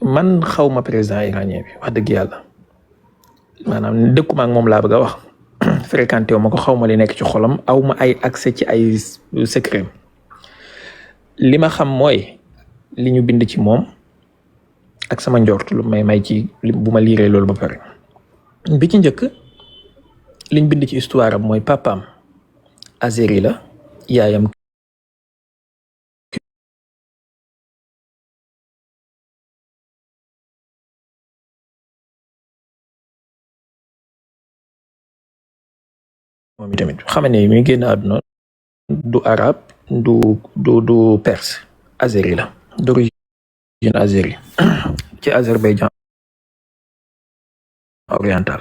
man xawma président iranien bi wax dëgg yàlla maanaam dëkkuma ak moom laa bëgg a wax fréquenté wu ma ko xawma li nekk ci xolam aw ma ay accès ci ay secret li ma xam mooy li ñu bind ci moom ak sama njort lu may ci bu ma liiree loolu ba pare bi ci njëkk liñ bind ci histoire am mooy papaam azéri la yaayam moom tamit xam ne mi génn àdduna du arabe du perse azéri la d'origine azéri ci Azerbaïdjan oriental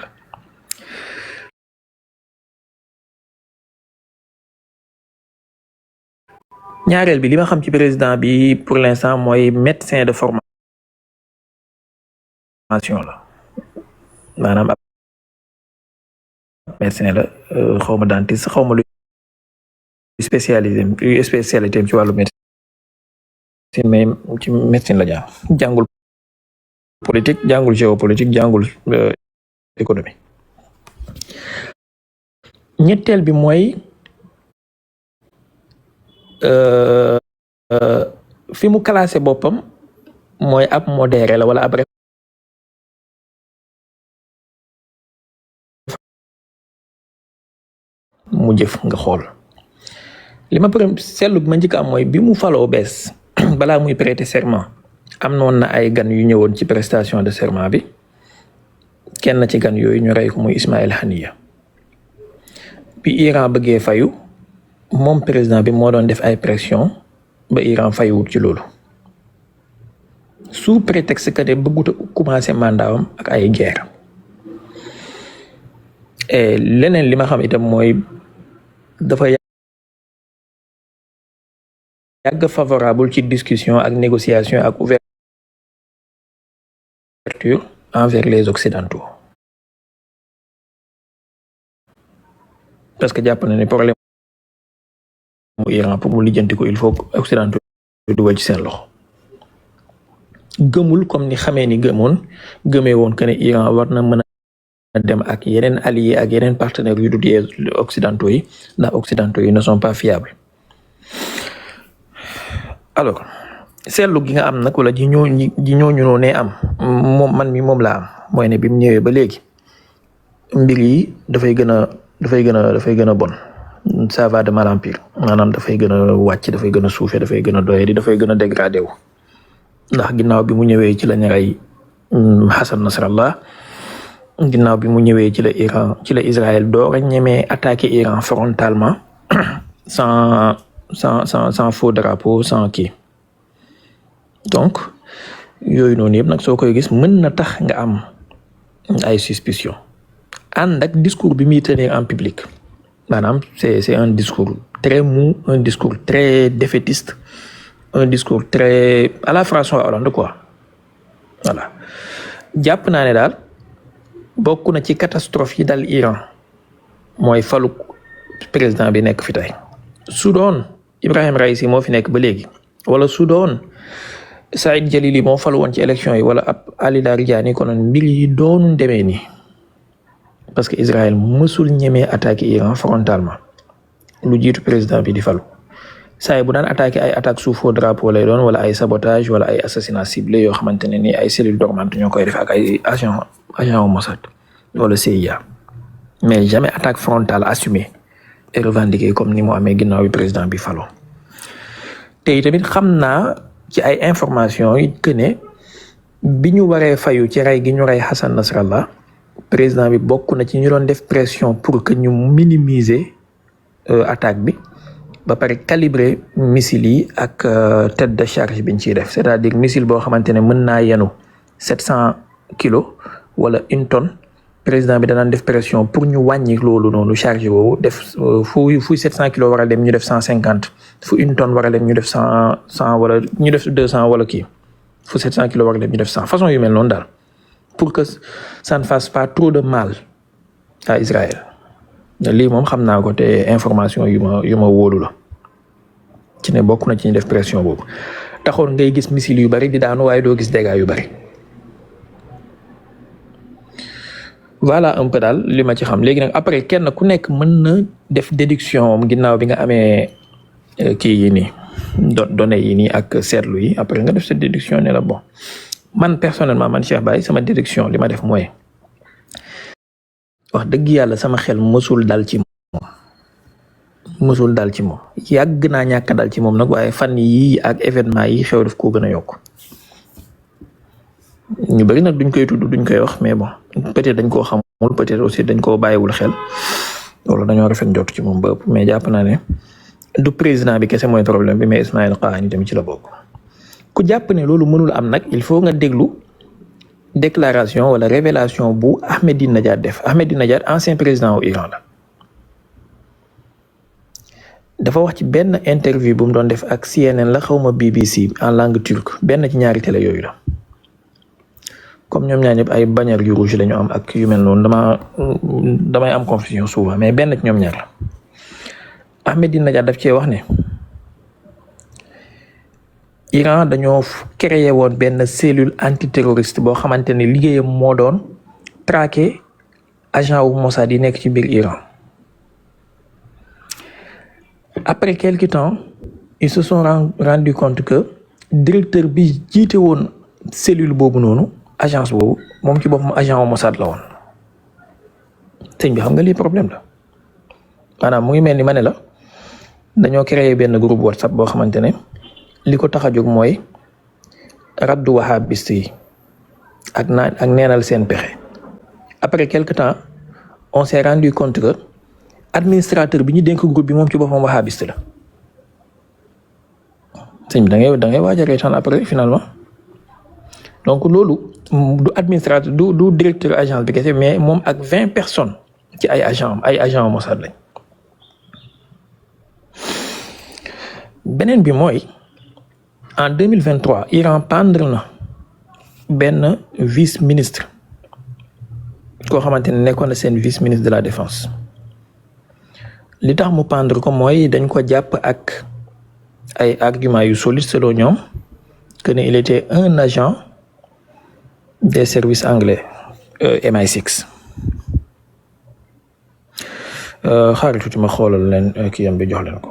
ñaareel bi li ma xam ci président bi pour l'instant mooy médecin de formation la maanaam médecin la xawma dentiste xawma lu spécialité ci wàllu médecine mais ci médecine la jàngul politique jàngul géopolitique jàngul économie ñetteel bi mooy fi mu classé boppam mooy ab modéré la wala ab mu jëf nga xool li ma seetlu bi ma njëkk am mooy bi mu faloo bees balaa muy prêter serment am noon na ay gan yu ñëwoon ci prestation de serment bi kenn ci gan yooyu ñu rey ko muy Ismaël Haniya bi Iran bëggee fayu moom président bi moo doon def ay pression ba Iran fayuwut ci loolu sous prétexte que ne bëggut a commencer mandatam ak ay guerre et leneen li ma xam itam mooy dafa yàgg favorable ci discussion ak négociation ak ouverture envers les occidentaux parce que jàpp na ne problème mu Iran pour mu lijjanti ko il faut que occidentaux dugal ci seen loxo gëmul comme ni xamee ni gëmee woon que ne Iran war na mën a dem ak yeneen alliés ak yeneen partenaires yu dul occidentaux yi ndax occidentaux yi ne sont pas fiables alors seetlu gi nga am nag wala ji ñooñu noo ne am moom laa am mooy ne bi mu ñëwee ba léegi mbir yi dafay gën a bon ça va de mal en pire maanaam dafay gën a wàcc dafay gën a suufee dafay gën a doyadi dafay gën a dégradé wu ndax ginnaaw bi mu ñëwee ci la ñu rey Hassan Nasrallah ginnaaw bi mu ñëwee ci la Israël door a ñemee attaquer Iran frontalement sans faux drapeau sans kii donc yooyu noonu yëpp nag soo koy gis mën na tax nga am ay suspicion ànd ak discours bi muy tenir en public maanaam c'est un discours très mou un discours très défaitiste un discours très à la François Hollande quoi voilà jàpp naa ne daal bokk na ci catastrophe yi dal Iran mooy falu président bi nekk fi tey su doon Ibrahim Raisi moo fi nekk ba léegi wala su doon Saïd Jalili moo falu woon ci élection yi wala ab Ali Larijani konoon mbir yi doonu demee nii parce que Israël mësul ñemee attaquer Iran frontalement lu jiitu président bi di falu saa bu daan attaquer ay attaque sous faux drapeau lay doon wala ay sabotage wala ay assassinat ciblé yoo xamante ne ni ay cellules dormantes ñoo koy def ak ay agent Mossad wala CIA mais jamais attaque frontale assumée et revendiquée comme ni mu amee ginnaaw bi président bi falo te tamit xam naa ci ay information yi que ne bi ñu waree fayu ci rey gi ñu rey Hassan Nasrallah président bi bokk na ci ñu doon def pression pour que ñu minimiser attaque bi ba pare calibrer missile yi ak tête de charge biñ ciy def c'est-à-dire missile boo xamante ne mën naa yenu 700 kilos wala 1 tonne président bi danaan def pression pour ñu wàññi loolu noonu charge boobu def fu 700 kilos war a dem ñu def 150 fu 1 tonne war a dem ñu def 100 wala ñu def 200 wala kii fu 700 kilos war a dem ñu def 100 façon yu mel noonu daal pour que ça ne fasse pas trop de mal à Israël lii moom xam naa ko te information yu ma wóolu la ci ne bokk na ci ñu def pression boobu taxoon ngay gis missile yu bari di daanu waaye doo gis dégâts yu bari voilà un peu daal li ma ci xam léegi nag après kenn ku nekk mën na def déduction am ginnaaw bi nga amee kii yi nii données yi nii ak seetlu yi après nga def sa déduction ne la bon man personnellement man Cheikh Baye sama déduction li ma def mooy wax dëgg yàlla sama xel mësul dal ci moom yàgg naa ñàkk dal ci moom nag waaye fan yii ak événement yi xew daf koo gën a yokk ñu bëri nag duñ koy tudd duñ koy wax mais bon peut-être dañ koo xamul peut-être aussi dañ koo bàyyiwul xel loolu dañoo rafet njort ci moom ba ëpp mais jàpp naa ne du président bi kese mooy problème bi mais Ismaïla Qaani tamit ci la bokk ku jàpp ne loolu mënul am nag il faut nga déglu déclaration wala révélation bu Ahmadinejad def Ahmadinejad ancien président wu Iran la dafa wax ci benn interview bu mu doon def ak CNN la xawma BBC en langue turque benn ci ñaari télé yooyu la comme ñoom ñaar ñëpp ay bannière yu rouge la ñu am ak yu mel noonu damay am confusion souvent mais benn ci ñoom ñaar la Ahmadinejad daf cee wax ne Iran dañoo créé woon benn cellule antiterroriste boo xamante ne liggéeyam moo doon traquer agent wu Mossad yi nekk ci biir Iran après quelque temps ils se sont rendu compte que directeur bi jiite woon cellule boobu noonu agence boobu moom ci boppam agent wu Mossad la woon sëñ bi xam nga lii problème la maanaam mu ngi mel ni ma ne la dañoo créé benn groupe WhatsApp boo xamante ne li ko tax a jóg mooy raddu wahabiste yi ak neenal seen pexe après quelque temps on s'est rendu compte que administrateur bi ñu dénk groupe bi moom ci boppam wahabiste la sëñ bi da ngay waaj a reetaan après finalement donc loolu du administrateur du directeur agence bi kese mais moom ak 20 personnes ci ay agent Mossad lañ beneen bi mooy en 2023 Iran pendre na benn vice ministre koo xamante ne nekkoon na seen vice ministre de la défense li tax mu pendre ko mooy dañ ko jàpp ak ay arguments yu solide selon ñoom que ne il était un agent des services anglais MI6 xaaral tuuti ma xoolal leen kii yam bi jox leen ko.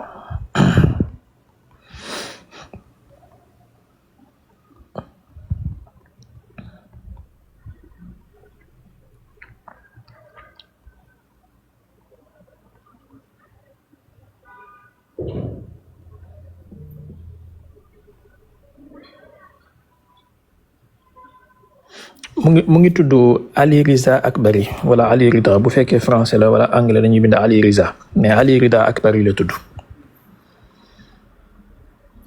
mu ngi tudd Ali Riza Akbari wala Ali Rida bu fekkee français la wala anglais dañuy bind Ali Riza mais Ali Rida Akbari la tudd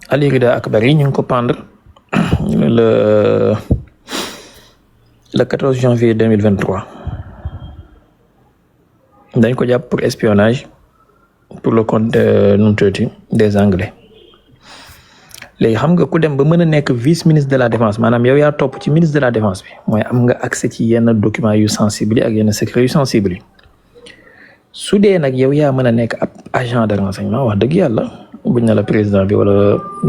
Ali Rida Akbari ñu ngi ko pendre le 14 janvier 2023 dañ ko jàpp pour espionnage pour le compte des Anglais. léegi xam nga ku dem ba mën a nekk vice ministre de la défense maanaam yow yaa topp ci ministre de la défense bi mooy am nga accès ci yenn documents yu sensibles yi ak yenn secrets yu sensibles yi su dee nag yow yaa mën a nekk ab agent de renseignement wax dëgg yàlla buñ na la président bi wala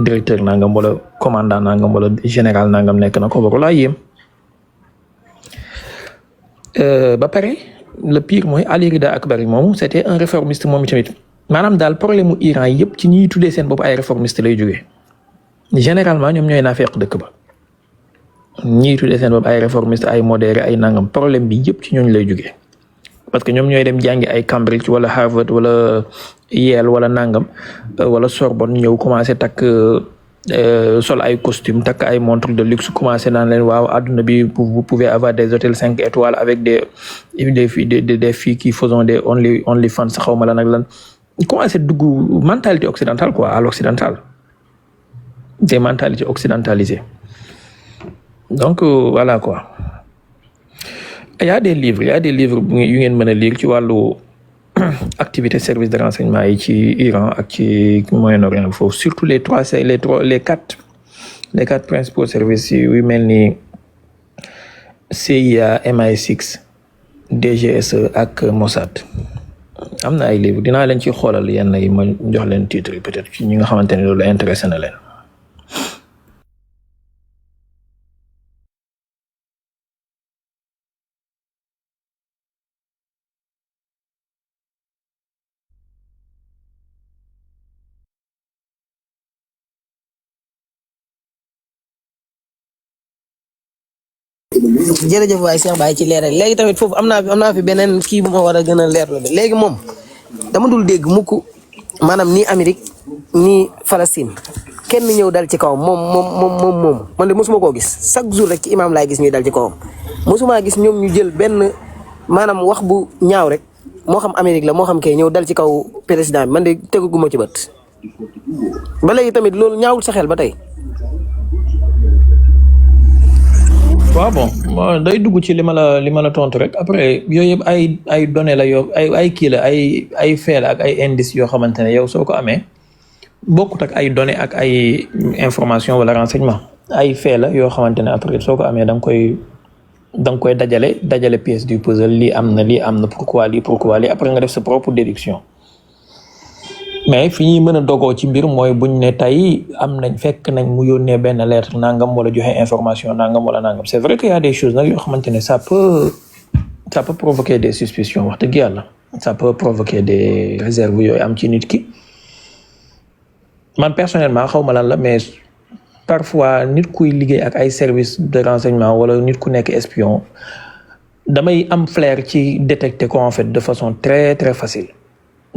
directeur nangam wala commandant nangam wala général nangam nekk na ko waru laa yéem ba pare le pire mooy Ali Rida Akbari moomu c'était un réformiste moom tamit maanaam daal problème mu Iran yëpp ci ñiy tuddee seen bopp ay réformiste lay jógee généralement ñoom ñooy naafeq dëkk ba ñii tuddee seen bopp ay réformiste ay modéré ay nangam problème bi yëpp ci ñooñu lay jógee parce que ñoom ñooy dem jàngi ay Cambridge wala Harvard wala Yale wala nangam wala Sorbonne ñëw commencé takk sol ay costume takk ay montre de luxe commencé naan leen waaw adduna bi vous pouvez avoir des hôtels 5 étoiles avec des filles qui font des only fans xaw ma lan ak lan commencé dugg mentalité occidentale quoi à l'occidental des mentalités occidentalisées donc voilà quoi il y a des livres yu ngeen mën a lire ci wàllu activité service de renseignement yi ci Iran ak ci Moyen-Orient foofu surtout les quatre principaux services yu mel ni CIA MI6 DGSE ak Mossad am na ay livres dinaa leen ci xoolal yenn yi ma jox leen titre yi peut-être ci ñi nga xamante ne loolu intéressé na leen jërëjëf waay Cheikh Baye ci leeral léegi tamit foofu am naa fi beneen kii bu ma war a gën a leerlu de léegi moom dama dul dégg mukk maanaam nii Amérique nii Palestine kenn ñëw dal ci kawam moom man de mosuma koo gis chaque jour rek ci imam laay gis ñuy dal ci kawam mosuma gis ñoom ñu jël benn maanaam wax bu ñaaw rek moo xam Amérique la moo xam kay ñëw dal ci kaw président bi man de teguguma ci bët ba léegi tamit loolu ñaawul sa xel ba tey. waaw bon day dugg ci li ma la tontu rek après yooyu yëpp ay données la yoo ay kii la ay fait la ak ay indices yoo xamante ne yow soo ko amee bokkut ak ay données ak ay information wala renseignement ay fait la yoo xamante ne après soo ko amee da nga koy dajale pièce du puzzle lii am na pourquoi lii après nga def sa propre déduction mais fi ñuy mën a dogoo ci mbir mooy buñ ne tey fekk nañ mu yónnee benn lettre nangam wala joxe information nangam wala nangam c'est vrai qu'il y a des choses nag yoo xamante ne ça peut provoquer des suspicions wax dëgg yàlla ça peut provoquer des réserves yooyu am ci nit ki man personnellement xaw ma lan la mais parfois nit kuy liggéey ak ay services de renseignement wala nit ku nekk espion damay am flair ci détecter ko en fait de façon très très facile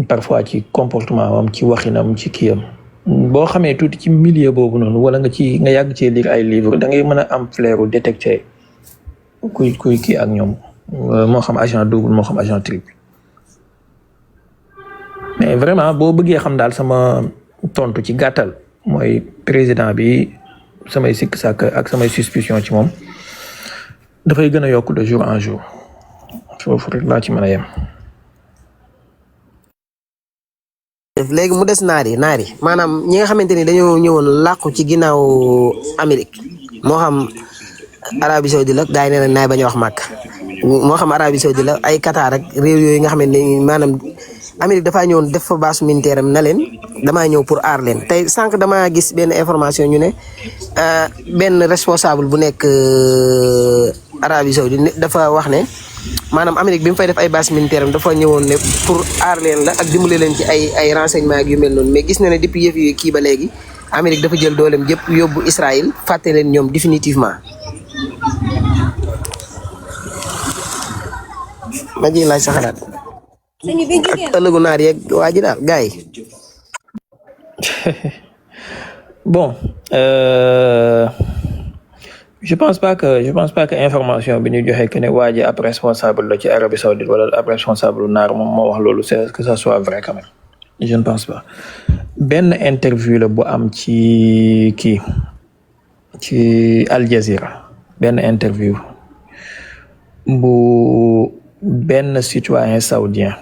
parfois ci comportement am ci waxinam ci kiyam boo xamee tuuti ci milieu boobu noonu wala nga yàgg cee lire ay livres da ngay mën a am flairu détecter kuy kii ak ñoom moo xam agent double moo xam agent triple mais vraiment boo bëggee xam daal sama tontu ci gàttal mooy président bi samay sikk sàkk ak samay suspicion ci moom dafay gën a yokk de jour en jour foofu rek laa ci mën a yem. léegi mu des naar yi maanaam ñi nga xamante ni dañoo ñëwoon làqu ci ginnaaw Amérique moo xam Arabie Saoudite la gars yi nee nañ bañ a wax màkk moo xam Arabie Saoudite la ay Qatar ak réew yooyu nga xamante ni maanaam Amérique dafaa ñëwoon def fa base militaire am na leen damaa ñëw pour aar leen tey sànq damaa gis benn information ñu ne benn responsable bu nekk Arabie Saoudite dafa wax ne maanaam Amérique bi mu fay def ay base militaire am dafa ñëwoon ne pour aar leen la ak dimbale leen ci ay renseignement ak yu mel noonu mais gis na ne depuis yëf yi kii ba léegi Amérique dafa jël dooleem jëpp yóbbu Israël fàtte leen ñoom définitivement. ma ji laaj sa xalaat ak ëllëgu naar yeeg waa ji daal gars yi. bon je pense pas que information bi ñu joxe que ne waa ji ab responsable la ci Arabie Saoudite wala ab responsable naar moom moo wax loolu c'est que ça soit vrai quand même je ne pense pas benn interview la bu am ci Al Jazeera benn interview bu benn citoyen saoudien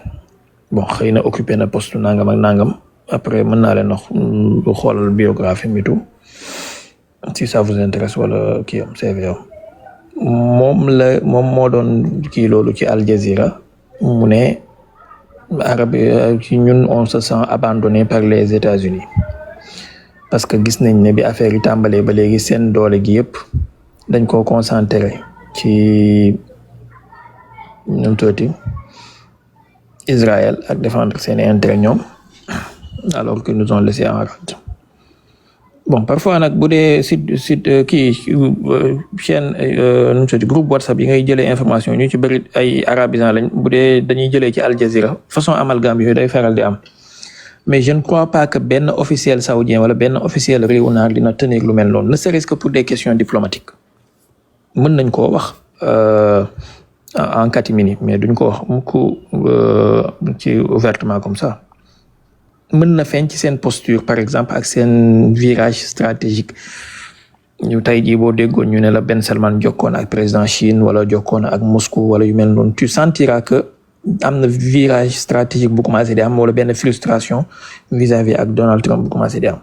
bon xëy na occupé na poste nangam ak nangam après mën naa leen wax lu xoolal biographie mi tout si ça vous intéresse wala kii am CV moom moo doon kii loolu ci Al Jazeera mu ne ci ñun on se sent abandonné par les États-Unis parce que gis nañ ne bi affaire yi tàmbalee ba léegi seen doole gi yëpp dañ koo concentré ci ñoom tuuti Israël ak défendre seen intérêt ñoom alors qu'ils nous ont laissé en rade bon parfois nag bu dee site chaîne nu mu tudd groupe WhatsApp yi ngay jëlee information ñu ci bëri ay arabisants lañ bu dee dañuy jëlee ci Al Jazeera façon amalgame yooyu day faral di am mais je ne crois pas que benn officiel saoudien wala benn officiel réewu naar dina tenir lu mel noonu ne serait-ce que pour des questions diplomatiques mën nañ koo wax en catimini mais duñ ko wax mukk ci ouvertement comme ça. mën na feeñ ci seen posture par exemple ak seen virage stratégique ñu tey jii boo déggoon ñu ne la Ben Salman jokkoon ak président Chine wala jokkoon ak Moscou wala yu mel noonu tu sentiras que am na virage stratégique bu commencé di am wala benn frustration vis-à-vis ak Donald Trump bu commencé di am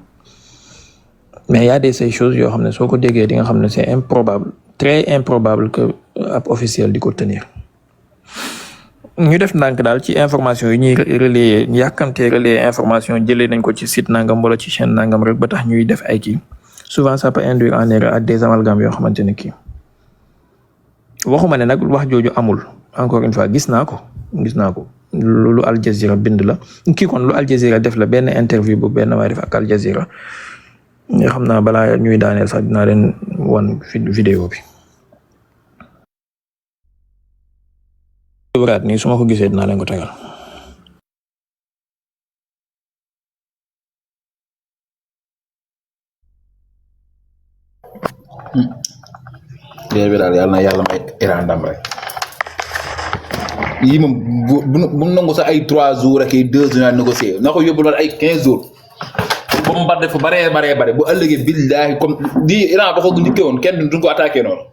mais y a des ces choses yoo xam ne soo ko déggee di nga xam ne c'est improbable très improbable que ab officiel di ko tenir. ñu def ndànk daal ci information yi ñuy relayer yàkkamtee relayer information jëlee nañ ko ci site nangam wala ci chaîne nangam rek ba tax ñuy def ay kii souvent ça peut induire en erreur ak des amalgames yoo xamante ne kii waxuma ne nag wax jooju amul encore une fois gis naa ko lu Al Jazeera bind la kii kon lu Al Jazeera def la benn interview bu benn waay def ak Al Jazeera nga xam naa balaa ñuy daaneel sax dinaa leen wan vidéo bi waraat nii su ma ko gisee dinaa leen ko tegal. guerre bi daal yàlla na yàlla may Iran ndam rek yii moom bu nangu sax ay 3 jours ak ay 2 jours naa négocier na ko yóbbu loolu ay 15 jours ba mu bar def bare bu ëllëgee billaahi comme di Iran ba ko njëkkee woon kenn duñ ko attaqué noonu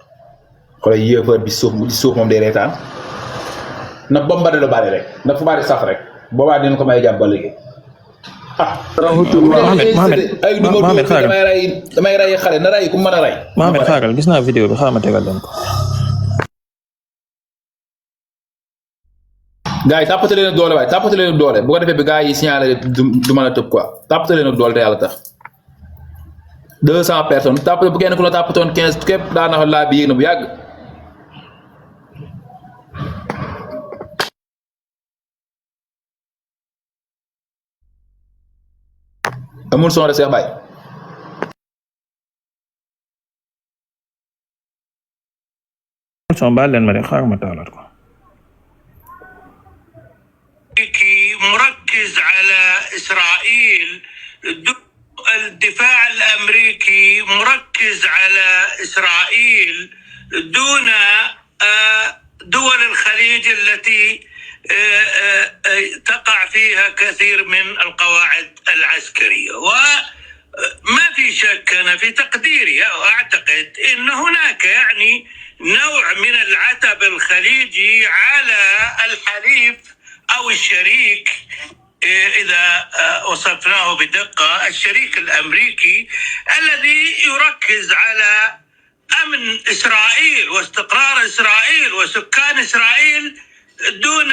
xoolal yéefar bi suuf moom day reetaan na bombardé lu bari rek na fu bari saf rek boobaa dinañ ko may jàpp ba léegi Mohamed xaaral damay ray xale na ray ku mën a ray. Mohamed xaaral gis naa vidéo bi xaaral ma tegal leen ko. gars yi tàppate leen doole waaye tàppate leen doole bu ko defee bi gars yi signalé du mën a tëb quoi tàppate leen doole te yàlla tax 200 personnes tàppate bu kenn ku la tàppatoon 15 képp daanaka laa bi yéeg na bu yàgg. amul son de Cheikh Baye. son baal leen ma de xaaral ma taalaat ko. مركز على إسرائيل الدفاع الأمريكي مركز على إسرائيل دون دول الخليج التي تقع فيها كثير من القواعد العسكرية وما في شك أنا في تقديري وأعتقد أن هناك يعني نوع من العتب الخليجي على الحليف أو الشريك إذا وصفناه بدقة الشريك الأمريكي الذي يركز على أمن إسرائيل واستقرار إسرائيل وسكان إسرائيل دون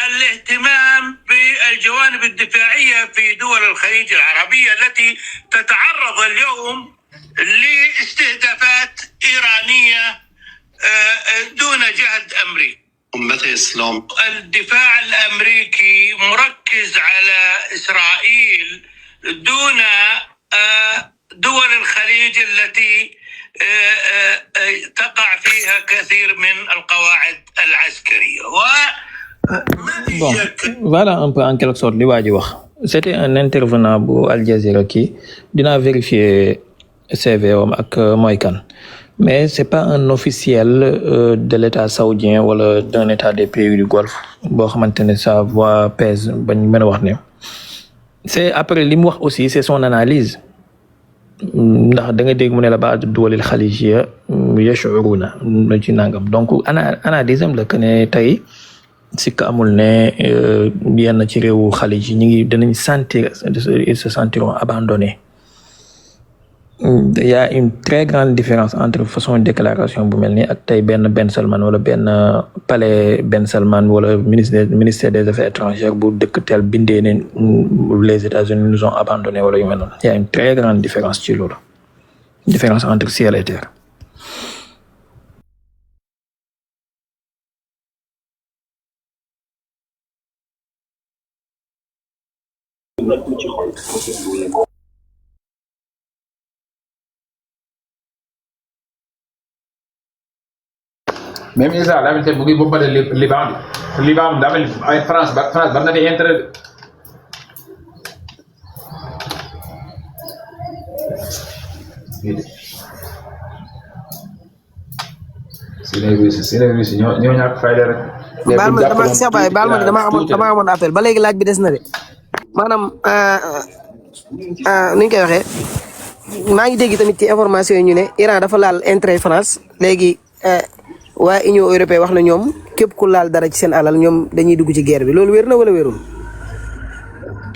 الاهتمام بالجوانب الدفاعية في دول الخليج العربية التي تتعرض اليوم لاستهدافات إيرانية دون جهد أمريكي. أمة الإسلام الدفاع الأمريكي مركز على إسرائيل دون دول الخليج التي تقع فيها كثير من القواعد العسكرية Bon, voilà un peu en quelque sorte li waa ji wax c'était un intervenant bu Al Jazeera kii dinaa vérifier CV am ak mooy kan mais c'est pas un officiel de l'État saoudien wala d'un État des pays du Golfe boo xamante ne sa voix pèse bañ mën a wax ne c'est après li mu wax aussi c'est son analyse ndax da nga dégg mu ne la baad duwalil xalijiya yashuruna ci nangam donc analyse am la que ne tey sikk amul ne yenn ci réewu xalij yi ñu ngi danañ sentir ils se sentiront abandonnés. Il y a une très grande différence entre façon déclaration bu mel ni ak tey Ben Salman wala benn palais Ben Salman wala ministère des affaires étrangères bu dëkk tel bindee ne les États-Unis nous ont abandonnés wala yu mel noonu. Il y a une très grande différence ci loolu différence entre ciel et terre. même Israël daa mel ni mu ngi bombardé Liban bi Liban daa mel ni ay France ba na fi intérêt Russie ñoo ñàkk fayda rek. baal ma dama Cheikh Baye baal ma dama amoon appel ba léegi laaj bi des na de maanaam ni ñu koy waxee maa ngi dégg tamit ci information yi ñu ne Iran dafa laal intérêt France léegi waa Union européenne wax na ñoom képp ku laal dara ci seen alal ñoom dañuy dugg ci guerre bi loolu wér na wala wérul.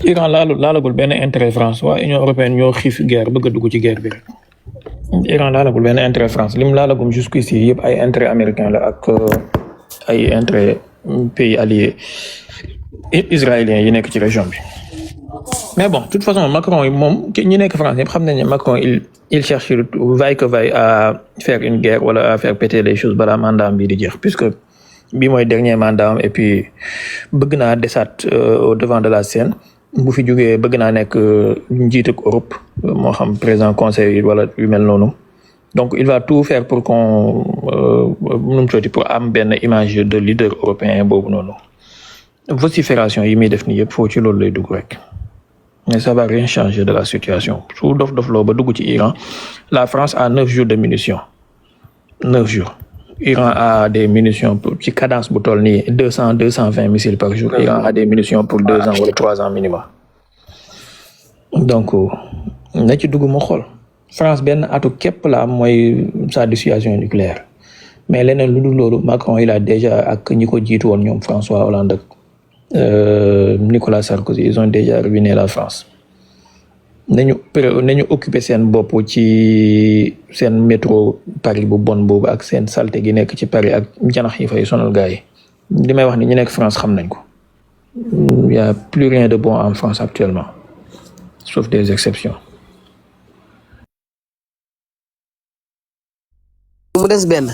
Iran laalagul benn intérêt France waa Union européenne ñoo xiif guerre bëgg a dugg ci guerre bi rek Iran laalagul benn intérêt France lim laalagum jusqu'ici yëpp ay intérêt américain la ak ay intérêt pays alliés israéliens yi nekk ci région bi. Mais bon, de toute façon, Macron, ñi nekk France yëpp xam nañ ne Macron il cherche vaille que vaille à faire une guerre wala à faire péter les choses balaa mandat bi di jeex puisque bii mooy dernier mandat am et puis bëgg naa desaat au devant de la scène bu fi jógee bëgg naa nekk njiit ak Europe moo xam président conseil wala yu mel noonu donc il va tout faire pour qu'on nu mu tuddati pour am benn image de leader européen boobu noonu vocifération yi muy def nii yëpp foo ci loolu lay dugg rek mais ça va rien changer de la situation su dof loo ba dugg ci Iran la France a 9 jours de munitions 9 jours Iran a des munitions ci cadence bu toll nii 220 missiles par jour Iran a des munitions pour 2 ans wala 3 ans minimum donc na ci dugg mu xool France benn atu képp la am mooy sa dissuasion nucléaire mais leneen lu dul loolu Macron il a déjà ak ñi ko jiitu woon ñoom François Hollande ak Nicolas Sarkozy ils ont déjà ruiné la France nañu occuper seen bopp ci seen métro Paris bu bon boobu ak seen salte gi nekk ci Paris ak janax yi fay sonal gars yi li may wax ni ñu nekk France xam nañ ko y a plus rien de bon en France actuellement sauf des exceptions. mu des benn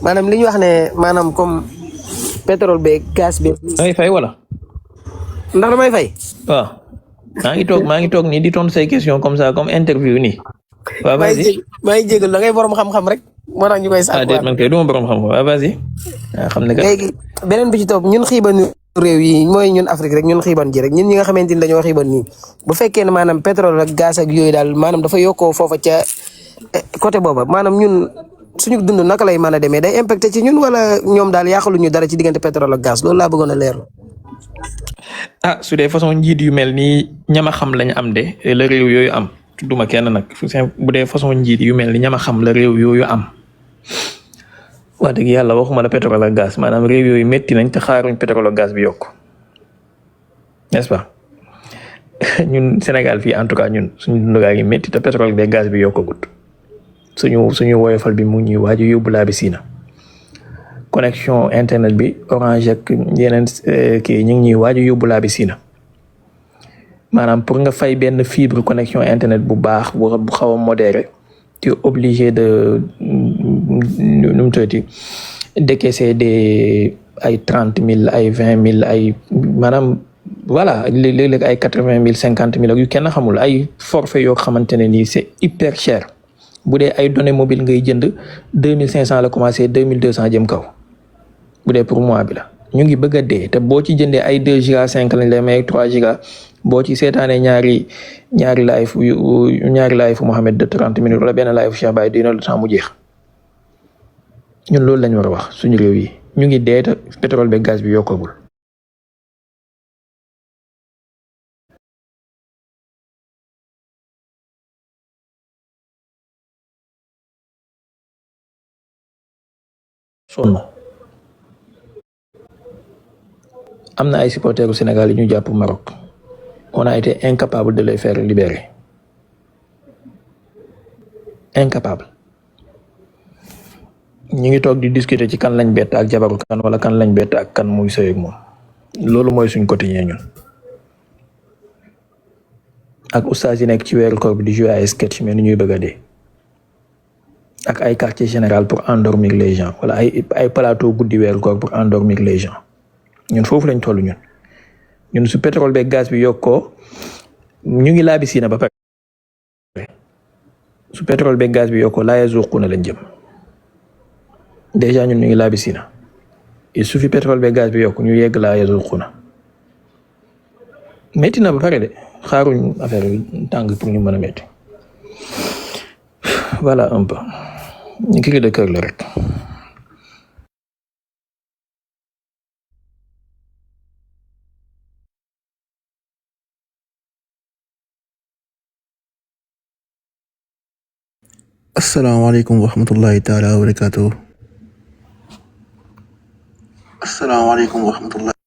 maanaam li ñu wax ne maanaam comme pétrole beeg gaz beeg. damay fay wala. ndax damay fay. waaw maa ngi toog nii di tontu say question comme ça comme interview nii. waaw vas-y maa ngi jégalu da ngay borom xam-xam rek moo tax ñu koy. déet man kay du ma borom xam-xam waaw vas-y. xam ne léegi beneen bi ci topp ñun xiibanu réew yi mooy ñun Afrique rek ñun xiiban ji rek ñun ñi nga xamante ni dañoo xiiban nii bu fekkee ne maanaam pétrole ak gaz ak yooyu daal maanaam dafa yokkoo foofa ca côté booba maanaam ñun suñu dund naka lay mën a demee day impacté ci ñun wala ñoom daal yàqaluñu dara ci diggante pétrole ak gaz loolu laa bëggoon a leerlu. su dee façon njiit yu mel nii ñama xam lañ am de la réew yooyu am tudduma kenn nag bu dee façon njiit yu mel ni ñama xam la réew yooyu am wax dëgg yàlla waxuma la pétrole ak gaz maanaam réew yooyu métti nañ te xaaruñ pétrole ak gaz bi yokk n'est-ce pas ñun Sénégal fii en tout cas ñun suñu dundugaa ngi métti te pétrole bi gaz bi yokkagut suñu woyofal bi mu ñuy waaju yóbbu laa bi siina connexion internet bi Orange ak yeneen kii ñu ngi ñuy waaju yóbbu laa bi siina maanaam pour nga fay benn fibre connexion internet bu baax bu xaw a modéré tu es obligé de nu mu tuddati décaisser ay 30 000 ay 20 000 ay maanaam voilà léeg-léeg ay 80 000 50 000 ak yu kenn xamul ay forfait yoo xamante ne nii c'est hyper cher bu dee ay données mobile ngay jënd 2500 la commencé 2200 jëm kaw bu dee pour mois bi la ñu ngi bëgg a dee te boo ci jëndee ay 2 giga 5 lañ lay may 3 giga boo ci seetaanee ñaari live Mohamed de 30 minutes wala benn live Cheikh Baye dina le temps mu jeex ñun loolu lañ war a wax suñu réew yi ñu ngi dee te pétrole be gaz bi yokkagul. sonn am na ay supporters Sénégal yi ñu jàpp Maroc on a été incapable de les faire libérer incapable ñu ngi toog di discuter ci kan lañ bett ak jabaru kan wala kan lañ bett ak kan muy sëy ak moom loolu mooy suñ quotidien ñun ak oustaz yi nekk ci weeru koor bi di jouer ay sketch mais ni ñuy bëgg a dee ak ay quartier général pour endormir les gens wala ay plateau guddi weeru koor pour endormir les gens ñun foofu lañ toll ñun su pétrole beeg gaz bi yokkoo ñu ngi laabi siina ba pare su pétrole beeg gaz bi yokkoo laa yazuquna lañ jëm déjà ñun ñu ngi laabi siina il suffit pétrole beeg gaz bi yokku ñu yegg laa yazuquna métti na ba pare de xaaruñ affaire bi tàng pour ñu mën a métti voilà un peu ñu cri de cœur la rek. asalaamaaleykum wa rahmatullahi taala wa barakaatu. asalaamaaleykum wa rahmatullahi.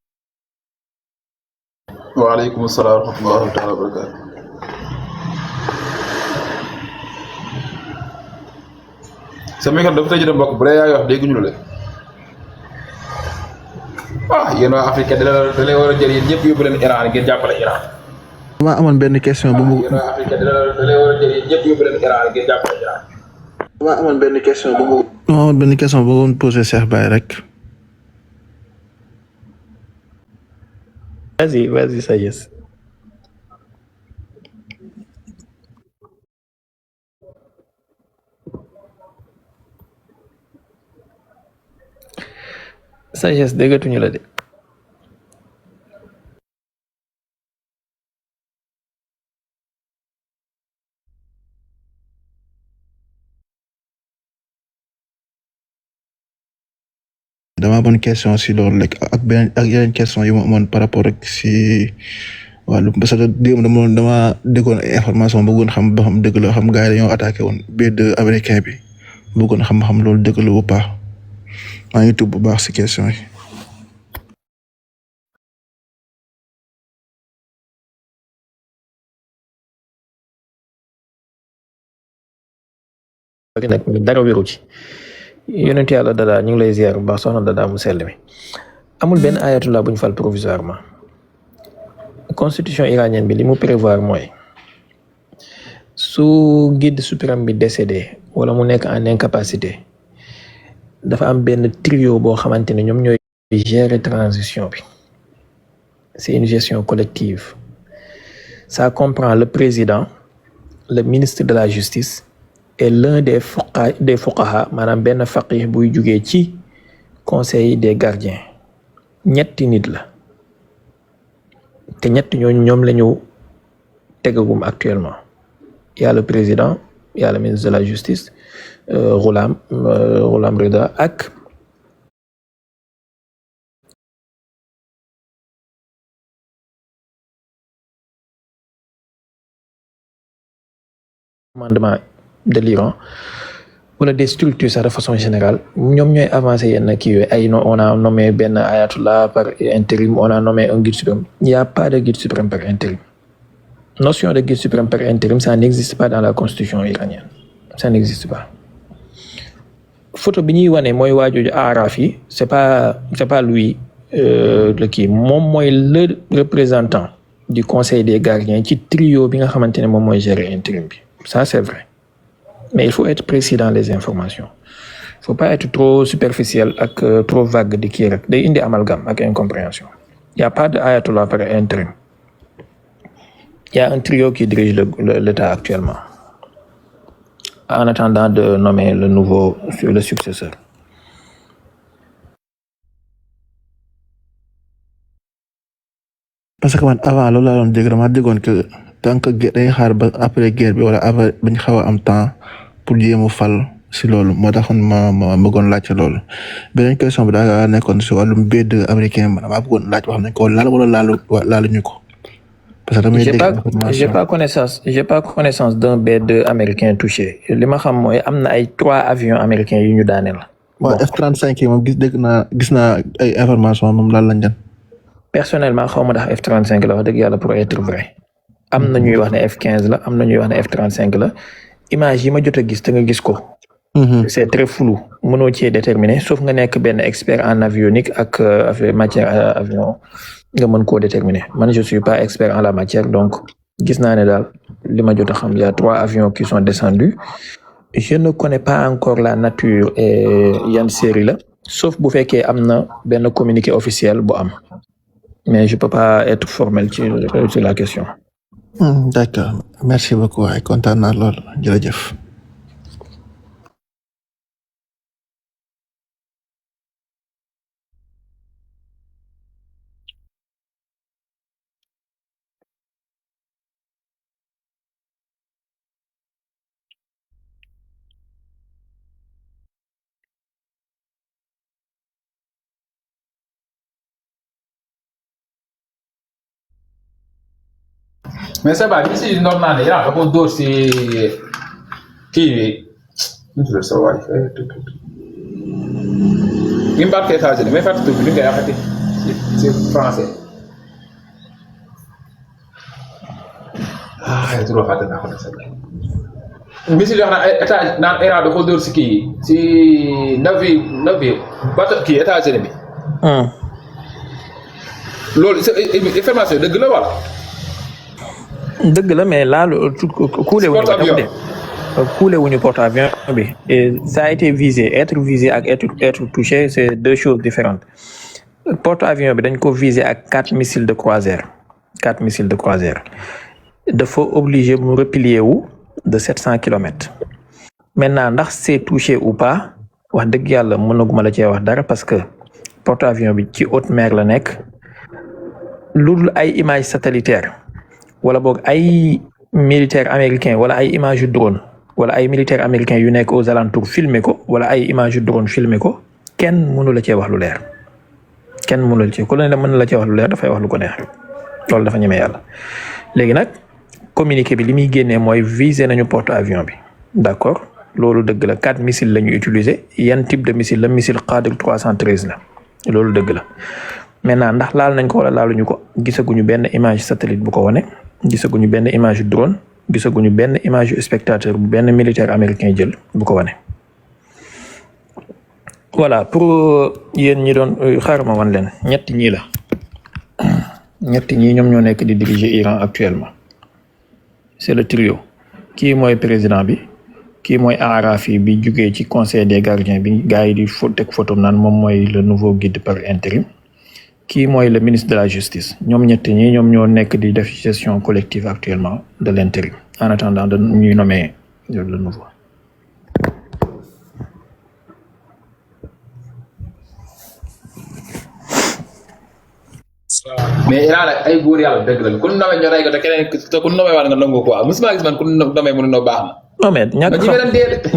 waaleykum salaam wa rahmatullahi taala wa barakaatu. sa micro dafa tëj de mbokk bu dee yaa ngi wax dégguñu la de yéen waa Afrique da lay war a jël yéen ñëpp yóbbu leen Iran ngeen jàppale Iran. dama amoon benn question bu mu. yéen waa Afrique da lay war a jël yéen ñëpp yóbbu leen Iran ngeen jàppale Iran. dama amoon benn question bu mu. dama amoon benn question bu ma posé Cheikh Baye rek. vas-y Sayes. sagesse déggatuñu la de. dama bonne question si loolu rek ak yeneen question yu ma amoon par rapport ak si wàllu parce que dama déggoon ay information bëggoon xam ba xam dëgg la xam gars yi dañoo attaqué woon B2 américain bi bëggoon xam loolu dëgg la ou pas maa ngi tuub bu baax si question yi. nag dara wéru ci yonent yàlla Dada ñu ngi lay ziar bu baax soxna Dada mu sell mi amul benn ayatullah bu ñu fal provisoirement constitution iranienne bi li mu prévoir mooy su guide suprême bi décédé wala mu nekk en incapacité dafa am benn trio boo xamante ne ñoom ñooy gérer transition bi c'est une gestion collective ça comprend le président le ministre de la justice et l'un des fuqaha maanaam benn faqih buy jugee ci conseil des gardiens ñetti nit la te ñetti ñooñu ñoom la ñu tegagum actuellement y a le président y a le ministre de la justice Ghulam Rida ak commandement de l'Iran wala des structures sax de façon générale ñoom ñooy avancer yenn kii yooyu ay on a nommé benn ayatollah par intérim on a nommé un guide suprême il n'y a pas de guide suprême par intérim notion de guide suprême par intérim ça n'existe pas dans la constitution iranienne ça n'existe pas photo bi ñuy wane mooy waajooju aaraaf yi c'est pas lui le kii moom mooy le représentant du conseil des gardiens ci trio bi nga xamante ne moom mooy gérer intérim bi ça c'est vrai mais il faut être précis dans les informations il faut pas être trop superficiel ak trop vague di kii rek day indi amalgame ak incompréhension il y a pas de ayatollah par intérim il y a un trio qui dirige l'État actuellement en attendant de nommer le successeur. parce que man avant loolu laa doon dégg dama déggoon que tant que dañuy xaar ba après guerre bi wala après bañ xaw a am temps pour jéem a fal si loolu moo taxoon ma bëggoon laaj ci loolu beneen question bi daa nekkoon si wàllum B2 américain ma damaa bëggoon laaj wax nañ ko laal wala laaluñu ko. parce que damay dégg j'ai pas connaissance d'un B2 américain touché li ma xam mooy am na ay 3 avions américains yu ñu daaneel. bon F-35 yi moom gis naa ay information moom laal lañ leen. personnellement xaw ma ndax F-35 la wax dëgg yàlla pour être vrai am na ñuy wax ne F-15 la am na ñuy wax ne F-35 la image yi ma jot a gis te nga gis ko. c'est très flou mënoo cee déterminer sauf nga nekk benn expert en avionique ak matière avion nga mën koo déterminer man je suis pas expert en la matière donc gis naa ne daal li ma jot a xam y a 3 avions qui sont descendus je ne connais pas encore la nature et yan série la sauf bu fekkee am na benn communiqué officiel bu am mais je peux pas être formel sur la question. D'accord merci beaucoup waay kontaan naa lool jërëjëf. mais c'est pas ici normal il y a ko dóor si kii bi sa waay ñu embarqué États-Unis mais fàttali tuuti li nga waxati ci français ay trop fàtte naa ko missile yoo xam ne état naan Iran da ko dóor si kii si navire bateau kii États-Unis bi loolu information dëgg la wala dëgg la mais laalu kuule wuñu porte-avions bi et ça a été visé être visé ak être touché c'est 2 choses différentes porte-avions bi dañ ko visé ak 4 missiles de croisière dafa obligé mu replier wu de 700 kilomètres maintenant ndax c'est touché ou pas wax dëgg yàlla mënaguma la cee wax dara parce que porte avion bi ci haute mer la nekk lu dul ay image satellitaire wala boog ay militaire américain wala ay image yu drone wala ay militaire américain yu nekk aux alentours filmer ko wala ay image yu drone filmer ko kenn mënu la cee wax lu leer kenn mënu la cee ku la ne mën la cee wax lu leer dafay wax lu ko neex loolu dafa ñeme yàlla léegi nag communiqué bi li muy génnee mooy viser nañu porte avion bi d'accord loolu dëgg la 4 missiles la ñu utiliser yan type de missile la missile Qadir 313 la loolu dëgg la maintenant ndax laal nañ ko wala laaluñu ko gisaguñu benn image satellite bu ko wane gisaguñu benn image drone gisaguñu benn image spectateur bu benn militaire américain jël bu ko wane. voilà pour yéen ñi doon xaaral ma wan leen ñetti ñii la ñetti ñii ñoom ñoo nekk di diriger Iran actuellement c'est le trio kii mooy président bi kii mooy Arafi bi jugee ci conseil des gardiens bi gars yi di teg photo naan moom mooy le nouveau guide par intérim. Kii mooy le ministre de la justice ñoom ñett ñi ñoom ñoo nekk di def gestion collective actuellement de l'intérim en attendant de ñuy nommer le nouveau. mais Iran nag ay góor yàlla dëgg la ku ñu nomee ñu rey ko te keneen te ku ñu nomee waat nga nangu quoi musuma gis man ku ñu nomee mu ne baax na. non mais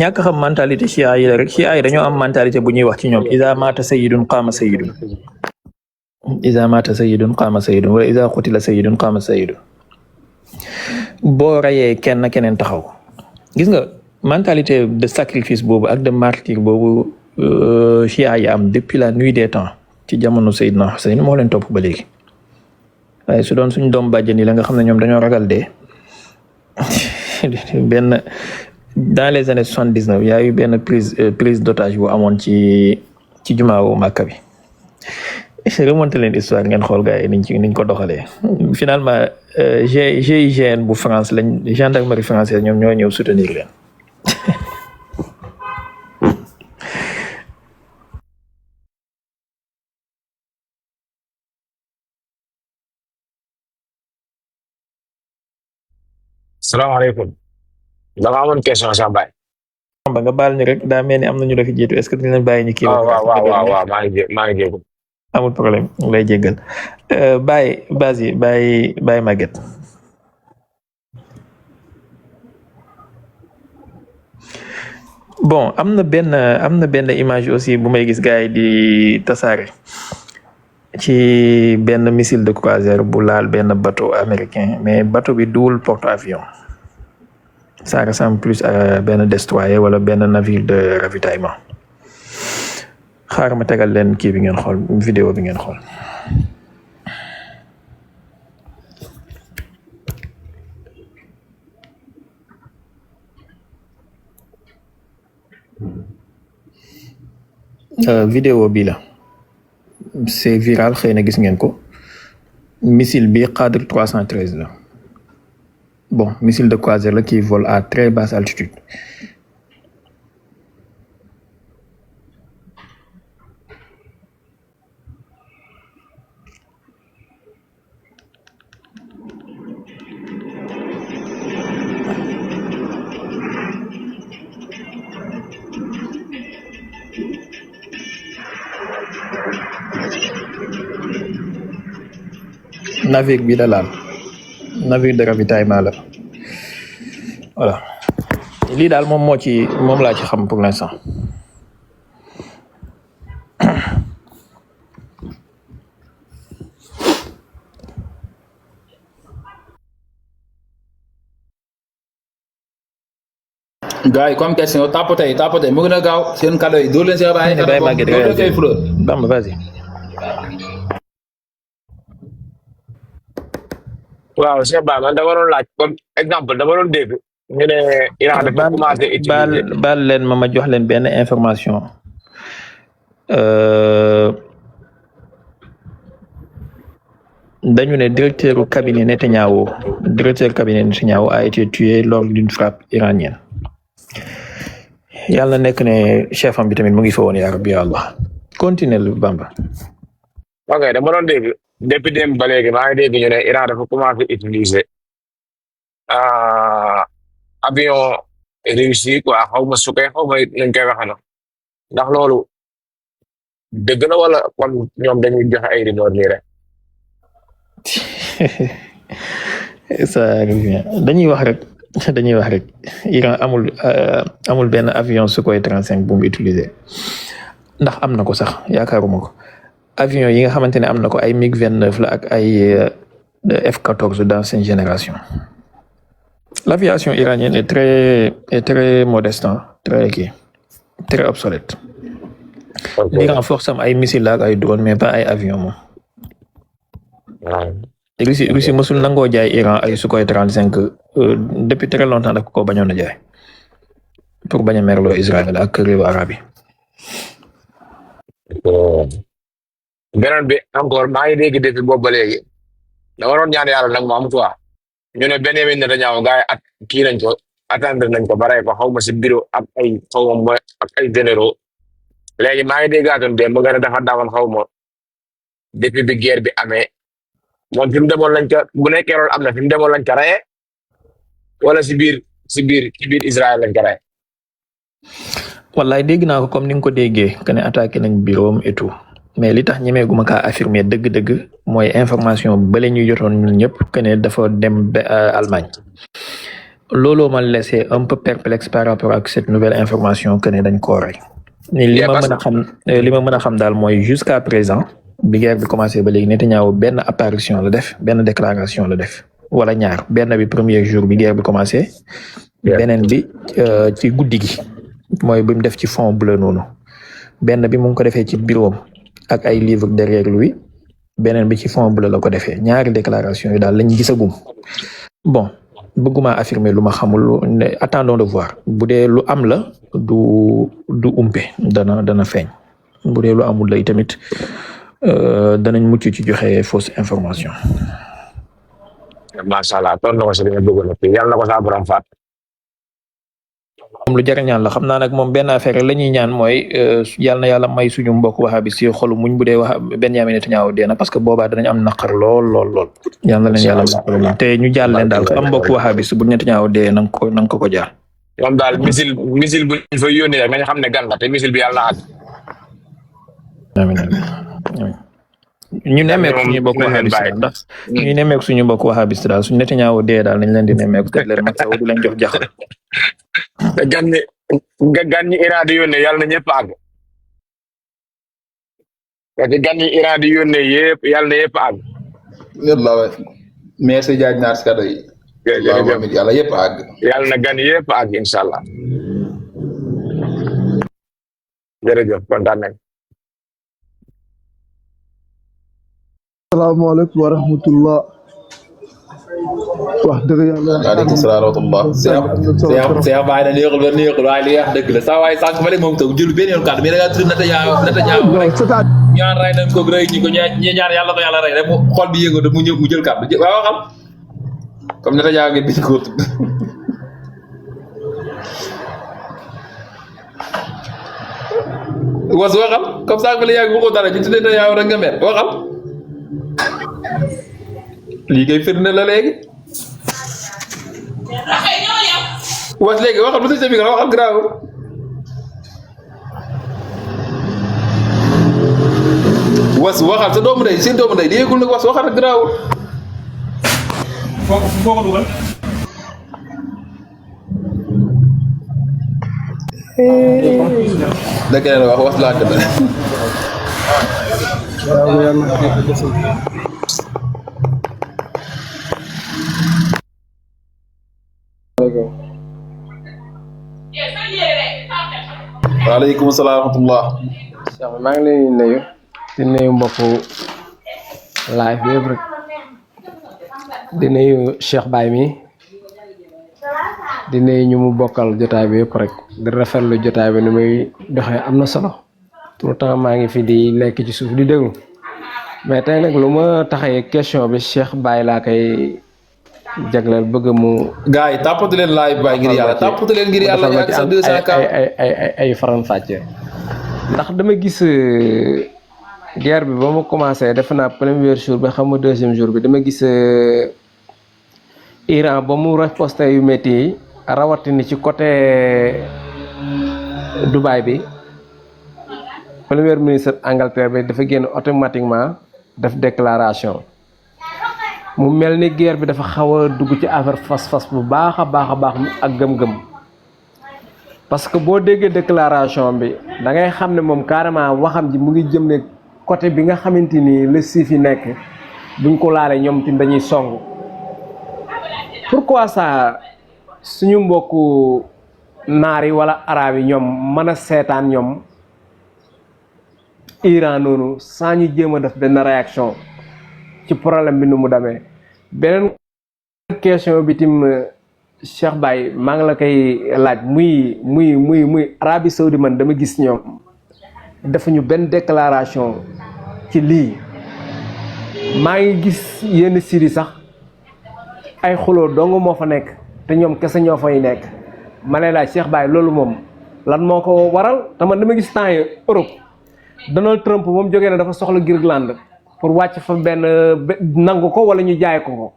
ñàkk xam mentalité chia yi la rek chia yi dañoo am mentalité bu ñuy wax ci ñoom iza mata sayyidun qaama sayyidun iza mata sayyidun qaama sayyidun wala iza qutila sayyidun qaama sayyidun boo rayee keneen taxaw gis nga mentalité de sacrifice boobu ak de martyr boobu chia yi am depuis la nuit des temps ci jamono Seydina Hussein moo leen topp ba léegi waaye su doon suñ doom bàjjen yi la nga xam ne ñoom dañoo ragal dee benn dans les années 79 y a eu benn prise d'otage bu amoon ci jumaawu Makka bi remonté leen histoire ngeen xool gars yi niñ ko doxalee finalement GIGN bu France lañ gendarmerie française ñoom ñoo ñëw soutenir leen. salaamaaleykum. da nga amoon question sax Baye. ba nga baal ñu rek daa mel ni am na ñu la fi jiitu est-ce que dinañ bàyyi ñu kii. waaw maa ngi jéego. amul problème mu lay jéggal Baye Bazi Baye Maguette. bon am na benn image aussi bu may gis gars yi di tasaare ci benn missile de croisière bu laal benn bateau américain mais bateau bi duwul porte-avions ça ressemble plus à benn destroyer wala benn navire de ravitaillement xaaral ma tegal leen kii bi ngeen xool vidéo bi ngeen xool. Vidéo bi la c'est viral xëy na gis ngeen ko missile bi Qadir 313 la bon missile de croisière la qui vole à très basse altitude. navire bi la laal navire de ravitaillement la voilà lii daal moom laa ci xam pour l'instant. gars yi comme question tapoter mu gën a gaaw seen cadeau yi doo leen see bàyyi. Baye Maguette Bamba vas-y. waaw Cheikh Ba man dama doon laaj comme exemple dama doon dégg ñu ne Iran dafa commencé utiliser baal leen ma jox leen benn information dañu ne directeur cabinet Netanyahu a été tué lors d'une frappe iranienne yàlla nekk ne chef am bi tamit mu ngi fa woon yaa rabbi Allah continuer lu Bamba. ok dama doon dégg depuis démb ba léegi maa ngi dégg ñu ne Iran dafa commencé utiliser avion réussi quoi xaw ma su koy xaw ma nañ koy waxee ndax loolu dëgg la wala kon ñoom dañuy joxe ay rumeur nii rek. ça dañuy wax rek Iran amul benn avion Sukhoi 35 bu mu utiliser ndax am na ko sax yaakaaruma ko avion yi nga xamante ne am na ko ay MiG-29 la ak ay F-14 d'ancienne génération. L'aviation iranienne est très modeste, très obsolète. L'Iran force am ay missiles la ak ay drone mais pas ay avion moom. Russie mosul nangoo jaay Iran ay Sukhoi 35 depuis très longtemps daf ko bañoon a jaay pour bañ a merloo Israël ak réewu arabe yi. beneen bi encore maa ngi dégg depuis boobu ba léegi dama doon ñaan yàlla nag mu am quoi ñu ne Benyamin Netanyahu gars yi at kii nañ ko attendre nañ ko ba rey ko xaw ma si bureau ak ay xaw ma ak ay généraux léegi maa ngi déggaatoon de mu nga ne dafa daawoon xaw ma depuis bi guerre bi amee moom fi mu demoon lañ ko bu nekkee loolu am na fi mu demoon lañ ko reyee wala si biir Israël lañ ko reyee. wallaay dégg naa ko comme ni nga ko déggee que ne attaqué nañ bureau am et tout mais li tax ñemeeguma kaa affirmer dëgg-dëgg mooy information bale ñuy jotoon ñun ñëpp que ne dafa dem ba Allemagne looloo ma laissé un peu perplexe par rapport ak cette nouvelle information que ne dañ koo rey. li ma mën a xam daal mooy jusqu'à présent bi guerre bi commencé ba léegi Netanyahu benn apparition la def benn déclaration la def wala ñaar benn bi premier jour bi guerre bi commencé. beneen bi ci guddi gi. mooy bi mu def ci fond bleu noonu benn bi mu ngi ko defee ci bureau ak ay livres derrière lui beneen bi ci fond bleu la ko defee ñaari déclaration yi daal lañ gisagum bon bëgguma affirmer lu ma xamul attendons de voir bu dee lu am la du umpe dana feeñ bu dee lu amul lay tamit danañ mucc ci joxe fausse information. macha allah toon na ko si li nga bëggoon a yàlla na ko saa borom faat. lu jar ñaan la xam naa nag moom benn affaire la ñuy ñaan mooy yàlla na yàlla may suñu mbokk wahabi si xolu muñ bu dee Benyamin Netanyahu dee na parce que boobaa danañ am naqar lool yàlla na leen yàlla may te ñu jàll leen daal ko am mbokk wahabi si bu Netanyahu dee nang ko jaar. ñoom daal missile bu ñu fa yónnee rek nañ xam ne gan la te missile bi yàlla na àgg. amiin ñu nemmeeku suñu mbokk wahabi si ndax ñu nemmeeku suñu mbokk wahabi si daal suñu Netanyahu dee daal nañ leen di nemmeeku te leen mag saw di leen jox jaxal. te gan ñi Iran di yónnee yàlla na ñëpp àgg. parce que gan ñi Iran di yónnee yëpp yàlla na yëpp àgg. yàlla waay merci jaaj naar si kàddu yi. yàlla yëpp àgg. yàlla na gan yëpp àgg incha allah. jërëjëf kontaan nañ. salaamaaleykum wa rahmatullah. wax dëgg yàlla. waaleykum salaam wa rahmatullah. Seex Baay na neexul waaye li wax dëgg la saa waaye sànq ba léegi moom taw jëlu benn yoon kàddu mais da ngaa tudd Netanyahu ñaan rey nañ ko rey ñi ko ñi ñaan yàlla ko yàlla rey rek mu xol bi yëngatu mu jël kàddu waaw xam comme Netanyahu ngeen biñ ko tudd. waxal comme sànq la yàgg waxoo dara ci tudd Netanyahu rek nga mer waxal. lii ngay firnde la léegi léegi waxal bu sa micro waxal grave waxal sa doomu ndey seen doomu ndey di yëgul nag waxal nag grave foo ko dugal da keneen wax laa gën waaleykum salaam wa rahmatullah. maa ngi lay nuyu di nuyu mbokku live bi yëpp rek di nuyu Cheikh Baye mi di nuyu ñu mu bokkal jotaay bi yëpp rek di rafetlu jotaay bi ni muy doxee am na solo tout le temps maa ngi fi di lekk ci suuf di déglu mais tey nag lu ma taxee question bi Cheikh Baye laa koy jagleel bëgg mu. gars yi tàppatu leen live Baye ngir yàlla tàppatu leen ngir yàlla yaa ngi sax 200 ay faram-fàcce ndax dama gis guerre bi ba mu commencé def naa premier jour bi xam nga deuxième jour bi dama gis Iran ba mu riposte yu métti yi rawatina ci côté Dubaï bi premier ministre Angleterre bi dafa génn automatiquement def déclaration mu mel ni guerre bi dafa xaw a dugg ci affaire fas-fas bu baax a baax ak gëm-gëm parce que boo déggee déclaration bi da ngay xam ne moom carrément waxam ji mu ngi jëm ne côté bi nga xamante ni la siif yi nekk buñ ko laalee ñoom tim dañuy song pourquoi ça suñu mbokku naar yi wala arabe yi ñoom mën a seetaan ñoom Iran noonu saa ñu jéem a def benn réaction ci problème bi nu mu demee beneen question bi tim Cheikh Baye maa ngi la koy laaj muy Arabie Saoudi man dama gis ñoom defuñu benn déclaration ci lii maa ngi gis yenn siri sax ay xuloo dong moo fa nekk te ñoom kese ñoo fay nekk ma lay laaj Cheikh Baye loolu moom lan moo ko waral te man dama gis temps yi Europe Donald Trump moom jógee na dafa soxla Greenland pour wàcc fa benn nangu ko wala ñu jaay ko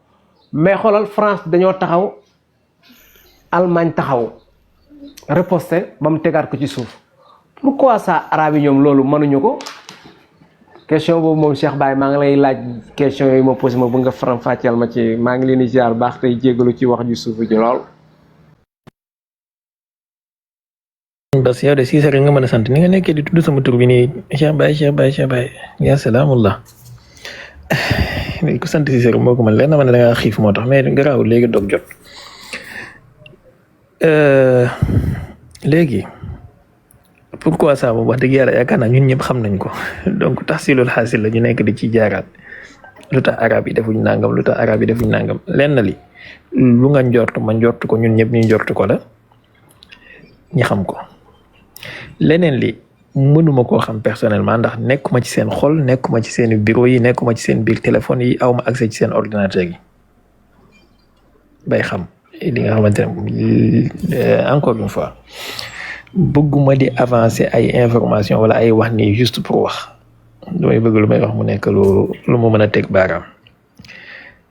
mais xoolal France dañoo taxaw Allemagne taxaw riposte ba mu tegaat ko ci suuf pourquoi ça arabe yi ñoom loolu mënuñu ko question boobu moom Cheikh Baye maa ngi lay laaj question yooyu ma posé ma bu nga faram fàcceel ma ci maa ngi leen di ziar baax tey jégalu ci wax ju suufu ji lool. bas yow de si rek nga mën a sant ni nga nekkee di tudd sama tur bi nii Cheikh Baye yaa salaamullah ku sant si rek moo ko mën leen na ma ne da ngaa xiif moo tax mais garaawul léegi dog jot léegi pourquoi ça moom wax dëgg yàlla yaakaar naa ñun ñëpp xam nañ ko donc tax si loolu xaasil la ñu nekk di ci jaaraat lu tax arab yi defuñ nangam lenn li lu nga njort ma njort ko ñun ñëpp ñu njort ko la ñi xam ko leneen li mënuma koo xam personnellement ndax nekkuma ci seen xol nekkuma ci seen bureau yi nekkuma ci seen biir téléphone yi awma accès ci seen ordinateur yi bay xam li nga xamante ne encore une fois bëgguma di avancer ay information wala ay wax nii juste pour wax damay bëgg lu may wax mu nekk lu mu mën a teg baaraam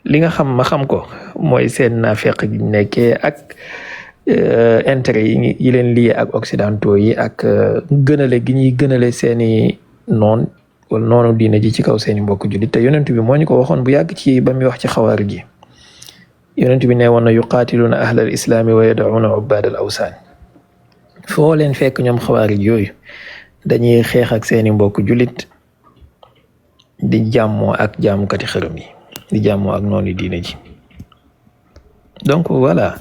li nga xam ma xam ko mooy seen naafeq gi nekkee ak intérêt yi leen lié ak occidentaux yi ak gënale gi ñuy gënale seeni noon wala noonu diine ji ci kaw seeni mbokk jullit te yonent bi moo ñu ko waxoon bu yàgg ci ba muy wax ci xawaar ji yonent bi nee woon na yuqaatiluna ahlal islaami wa yad'una ubbaadal awsaan foo leen fekk ñoom xawaarij yooyu dañuy xeex ak seeni mbokk jullit di jàmmoo ak jaamukati xërëm yi di jàmmoo ak noonu diine ji donc voilà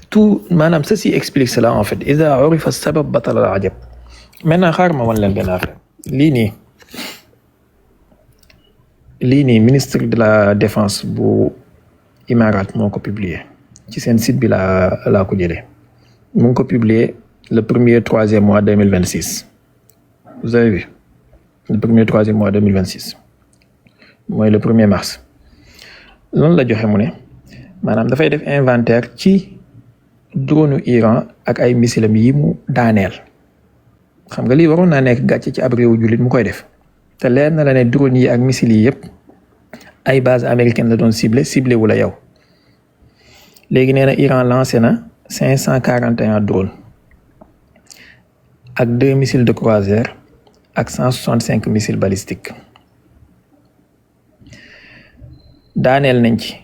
tout maanaam ceci explique cela en fait ida urifa sabab batala al ajab maintenant xaar ma wan leen benn affaire lii nii ministre de la défense bu Imarat moo ko publié ci seen site bi laa ko jëlee mu ngi ko publié le 1er 3e mois 2026 vous avez vu le 1er 3e mois 2026 mooy le 1er mars loolu la joxe mu ne maanaam dafay def inventaire ci drone Iran ak ay missilam yi mu daaneel xam nga lii waroon naa nekk gàcce ci ab réewu jullit mu koy def te leer na la ne drone yi ak missiles yi yëpp ay base américaine la doon ciblé wu la yow léegi nee na Iran lancé na 541 drones ak 2 missiles de croisière ak 165 missiles balistiques daaneel nañ ci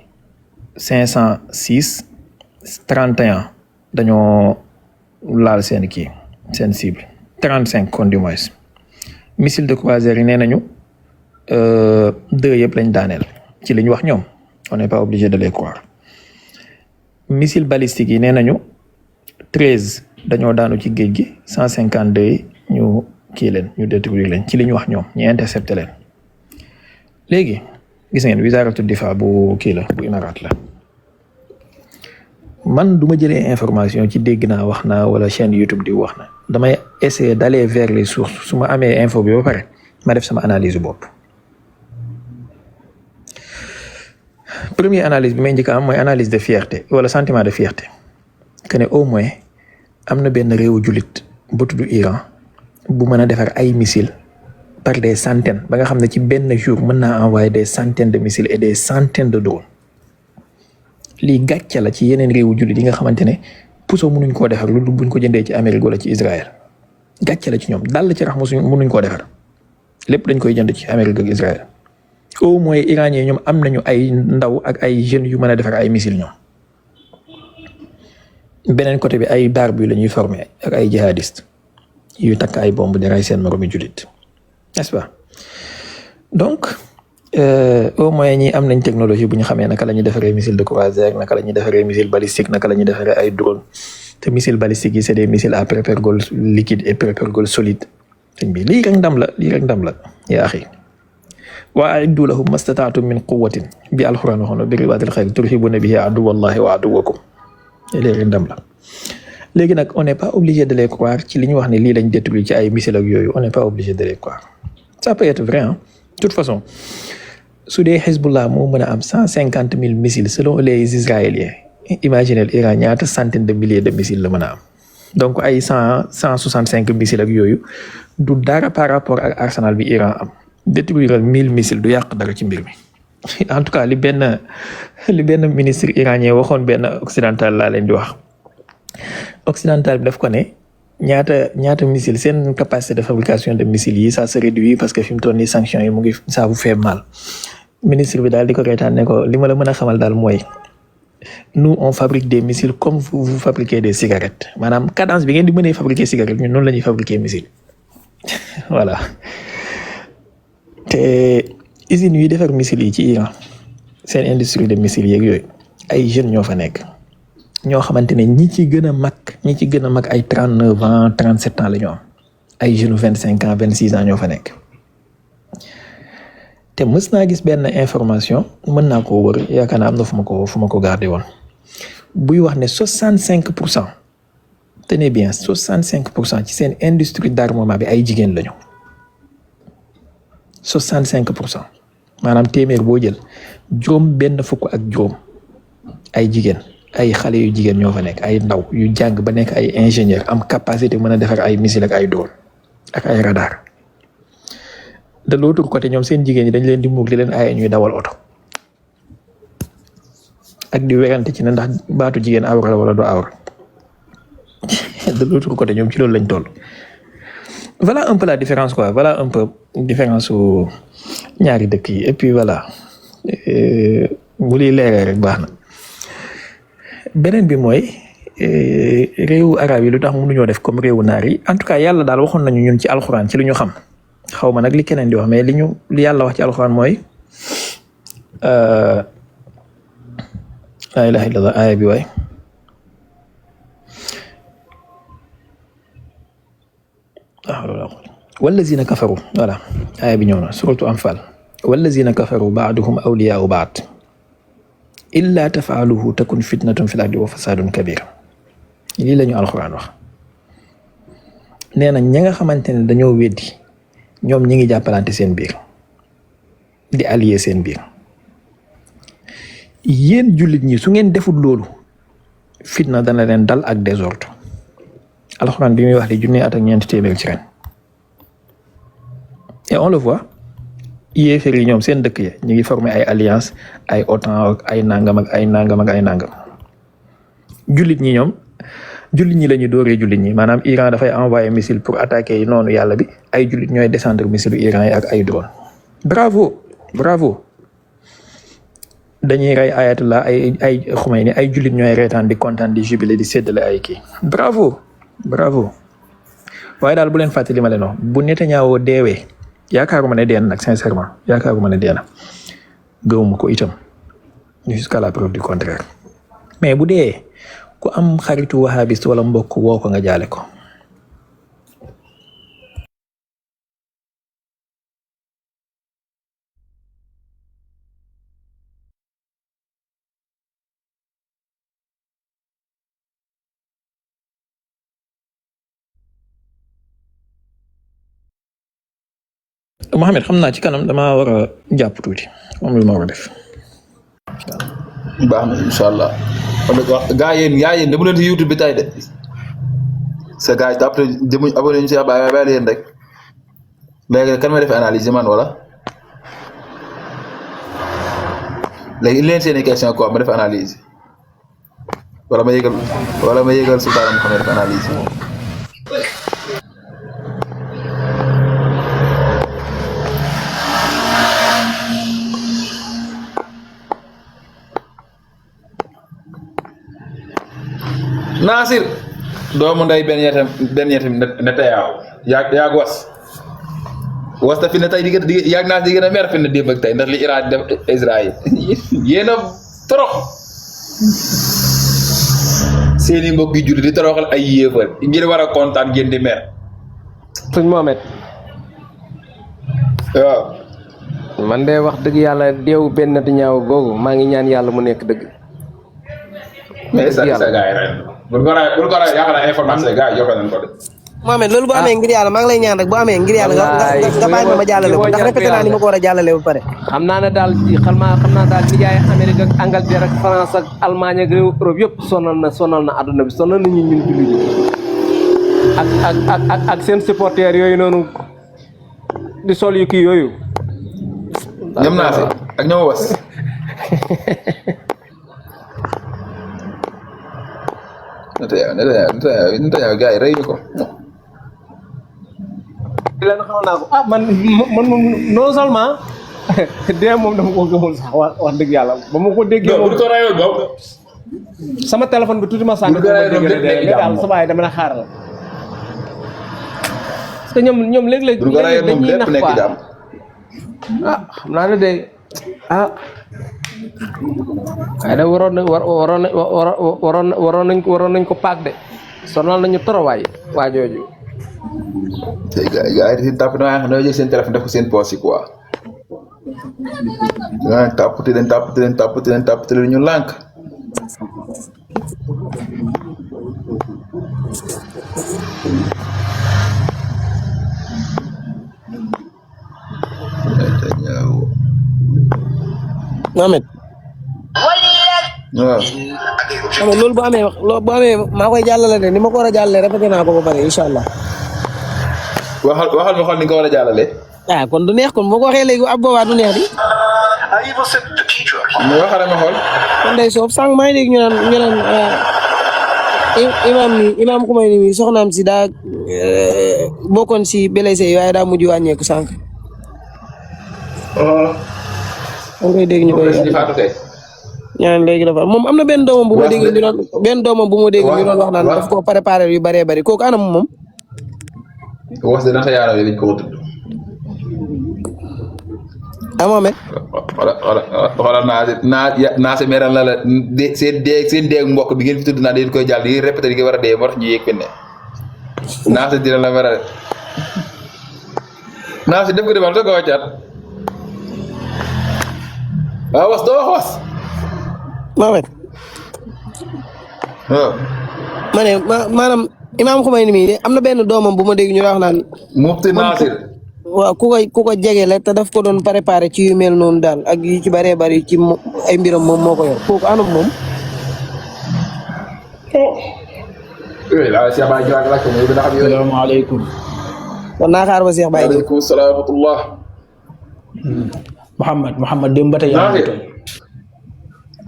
506 31 dañoo laal seen cible 35 kon du moins missile de croisière yi nee nañu 2 yëpp lañ daaneel ci li ñu wax ñoom on n'est pas obligé de les croire missile balistique yi nee nañu 13 dañoo daanu ci géej gi 152 yi ñu ñu détruire leen ci li ñu wax ñoom ñu intercepté leen léegi gis ngeen wisaaratu difa bu bu Imarat la man duma jëlee information ci dégg naa wax naa wala chaîne YouTube di wax na damay essayer d'aller vers les sources su ma amee info bi ba pare ma def sama analyse bopp première analyse bi may njëkk am mooy analyse de fierté wala sentiment de fierté que ne au moins am na benn réewu jullit bu tudd Iran bu mën a defar ay missiles par des centaines ba nga xam ne ci benn jour mën naa envoyer des centaines de missiles et des centaines de drones lii gàcce la ci yeneen réewu jullit yi nga xamante ne puso mënuñ koo defar lu buñ ko jëndee ci Amérique wala ci Israël gàcce la ci ñoom dal ci rax mënuñ koo defar lépp dañ koy jënd ci Amérique ak Israël au moins iranien ñoom am nañu ay ndaw ak ay jeunes yu mën a defar ay missiles ñoom. beneen côté bi ay barbe yu la ñuy former ak ay jihadistes yu takk ay bomb di rey seen moromi jullit n'est-ce pas donc au moins ñi am nañ technologie bu ñu xamee naka la ñuy defaree missile de croisière naka la ñuy defaree missile balistique naka la ñuy defaree ay drone te missile balistique yi c'est des missiles à prépergol liquide et prépergol solide sëñ bi lii rek ndam la yaa axi wa a'iddu lahum mastata'tum min quwwatin bi alxuraan waxoon bi ribatil xayr turhibuna bihi aduwallahi wa aduwakum léegi ndam la léegi nag on n'est pas obligé de les croire ci li ñu wax ne lii lañ détruire ci ay missiles ak yooyu on n'est pas obligé de les croire ça peut être vrai hein de toute façon su dee Hezbollah moo mën a am 150 000 missiles selon les Israéliens imaginez Iran ñaata centaines de milliers de missiles la mën a am donc ay 165 missiles ak yooyu du dara par rapport ak arsenal bi Iran am détruire 1000 missiles du yàq dara ci mbir mi en tout cas li benn ministre iranien waxoon benn occidental laa leen di wax occidental bi daf ko ne ñaata missile seen capacité de fabrication de missiles yi ça se réduit parce que fi mu toll nii sanctions yi mu ngi ça vous fait mal ministre bi daal di ko reetaan ne ko li ma la mën a xamal daal mooy nous on fabrique des missiles comme vous fabriquez des cigarettes maanaam cadence bi ngeen di mënee fabriquer cigarette ñun noonu la ñuy fabriquer missile voilà te usines yi defar missiles yi ci Iran seen industrie de missiles yeeg yooyu ay jeunes ñoo fa nekk ñoo xamante ne ñi ci gën a mag ay 39 ans 37 ans la ñu am ay jeunes 25 ans 26 ans ñoo fa nekk te mës naa gis benn information mën naa koo wër yaakaar naa am na fu ma ko gardé woon buy wax ne 65% tenez bien 65% ci seen industrie d'armement bi ay jigéen lañu 65% maanaam téeméer boo jël juróom benn fukk ak juróom ay jigéen ay xale yu jigéen ñoo fa nekk ay ndaw yu jàng ba nekk ay ingénieur am capacité mën a defar ay missile ak ay drone ak ay radar de l'autre côté ñoom seen jigéen ñi dañ leen di muur di leen aaye ñuy dawal oto ak di werante ci ne ndax baatu jigéen awra la wala du awra de l'autre côté ñoom ci loolu lañ toll. Voilà un peu la différence quoi voilà un peu différence su ñaari dëkk yi et puis voilà bu liy leeree rek baax na beneen bi mooy réewu arab yi lu tax mënuñoo def comme réewu naar yi en tout cas yàlla daal waxoon nañu ñun ci alxuraan ci li ñu xam xaw ma nag li keneen di wax mais li yàlla wax ci alxuraan mooy laa ilaha illallah aaya bi waay wallazina kafaru voilà aaya bi ñëw na suratu anfal wallazina kafaru baaduhum awliyaau baad illa tafaaluhu takun fitnatun fil ardi wa fasadun kabir lii la ñu alxuraan wax nee na ña nga xamante ne dañoo weddi ñoom ñi ngi jàppalante seen biir di allier seen biir yéen jullit ñi su ngeen deful loolu fitna dana leen dal ak désordre alxuraan bi muy wax di junne at ak ñeenti téeméer ci ren et on le voit yéefar yi ñoom seen dëkk ya ñu ngi former ay alliance ay OTAN ak ay nangam ak ay nangam ak ay nangam jullit ñi ñoom jullit ñi la ñu dooree jullit ñi maanaam Iran dafay envoyer missile pour attaquer noonu yàlla bi ay jullit ñooy descendre missile Iran yi ak ay drone bravo dañuy rey ayatullah ay Khomeini ay jullit ñooy reetaan di kontaan di jubilé di séddale ay kii bravo waaye daal bu leen fàttali ma leen wax bu Netanyahu deewee yaakaaruma ne dee na nag sincèrement yaakaaruma ne dee na gëwuma ko itam jusqu'à la preuve du contraire mais bu dee ku am xaritu wahabiste wala mbokk woo ko nga jaale ko. Mohamed xam naa ci kanam damaa war a jàpp tuuti moom lu ma war a def. baax na incha allah kon nag wax gaa yéen dama leen si YouTube bi tay de sa gars yi après jëmuñ abonné ñu si bàyyi leen rek léegi kan ma def analyse man wala léegi leen seeni question quoi ma def analyse wala ma yëgal su baaram xam ne def analyse Nasir doomu nday benn yetam Netanyahu yaa was ta fi ne tey di yàgg naa di gën a mer fi ne démb ak tey ndax li Iran def Israël yéen a torox seeni mbokk yi julli di toroxal ay yéefar ngir war a kontaan ngeen di mer. sëñ Mohamed waaw man de wax dëgg yàlla deewu benn Netanyahu googu maa ngi ñaan yàlla mu nekk dëgg. mais sa gars yi ren bu ko yaakaar naa information gars yi joxe nañ ko de. Mohamed loolu bu amee ngir yàlla maa ngi lay ñaan rek bu amee ngir yàlla nga bàyyi ma jàllale ko ndax répété naa ni ma ko war a jàllale ba pare. xam naa ne daal xam naa daal nijaay Amérique ak Angleterre ak France ak Allemagne ak réew Europe yëpp sonal na adduna bi sonal na ñun jullit yi ak seen supporters yooyu noonu di sol yu kii yooyu. ñoom naa si ak ñoom was. Netanyahu gars yi rëy ko. leen xaw naa ko man non seulement dee moom dama ko gëmul sax wax dëgg yàlla ba ma ko déggee moom sama téléphone bi tuuti ma sànni ko ma déggee dee daal sa baay dama la xaaral parce que ñoom léeg-léeg dañuy nax quoi xam naa ne de waaye da waroon nañ ko paak de sonal nañu torowaay waa jooju. tey gars yi di tàpp da nga jël seen téléphone def ko seen poche yi quoi da nga tàppate leen ñu lànk. Mohamed. waaw. Mohamed loolu bu amee maa koy jàllale de ni ma ko war a jàllale répété naa ko ba pare incha allah. waxal ma xool ni nga ko war a jàllalee. kon du neex kon boo ko waxee léegi ab boobaa du neex di. mais waxal ma xool. kon day soob sànq maa ngi dégg ñu naan imaam ku may ni soxnaam si daa bokkoon si blessé yi waaye daa mujj wàññeeku sànq. maa ngi koy dégg ñu koy ñaan léegi dafa moom am na benn doomam bu ma dégg ñu doon wax naan daf koo préparé yu bëree bëri kooku anam moom. wax dëgg naka yaara lañ ko tudd. Mohamed. xoolal naa si meral na la seen déeg mbokk bi ngeen fi tudd naa dañ koy jàll di répété di war a dee moo tax ñu yéeg fi ne naa si dina la meral naa si def ko defal da ko wàccaat waaw was doo wax was. Mohamed. waaw. ma ne maanaam imaam Khomeini mii de am na benn doomam bu ma dégg ñu wax naan. Mufti Nasir. waaw ku ko jege la te daf ko doon préparé ci yu mel noonu daal ak yu ci bëree bëri ci ay mbiram moom moo ko yor kooku anam moom. salaamaaleykum. kon naa xaar ba Cheikh Baye. waaleykum salaam wa rahmatullah. Mouhamed démb ba tey yaa ngi tooy.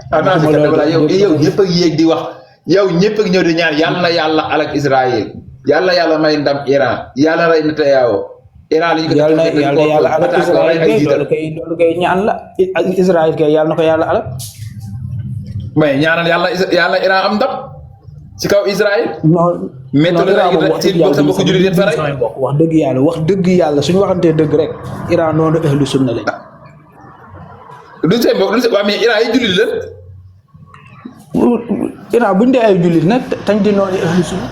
yow ñëpp ak yéeg di wax yow ñëpp ak ñëw di ñaan yàlla na yàlla alak Israël yàlla may ndam Iran yàlla rey Netanyahu Iran li ñu ko yàlla alak Israël loolu kay ñaan la ak Israël kay yàlla na ko yàlla alak. mais ñaanal yàlla Iran am ndam ci kaw Israël. non wax dëgg yàlla suñu waxantee dëgg rek Iran noonu ahlu sunna lañ. duñ seen mbokk waaw mais Iran yi jullit la. Iran buñ dee ay jullit nag tañ di noonu ahlu sunna.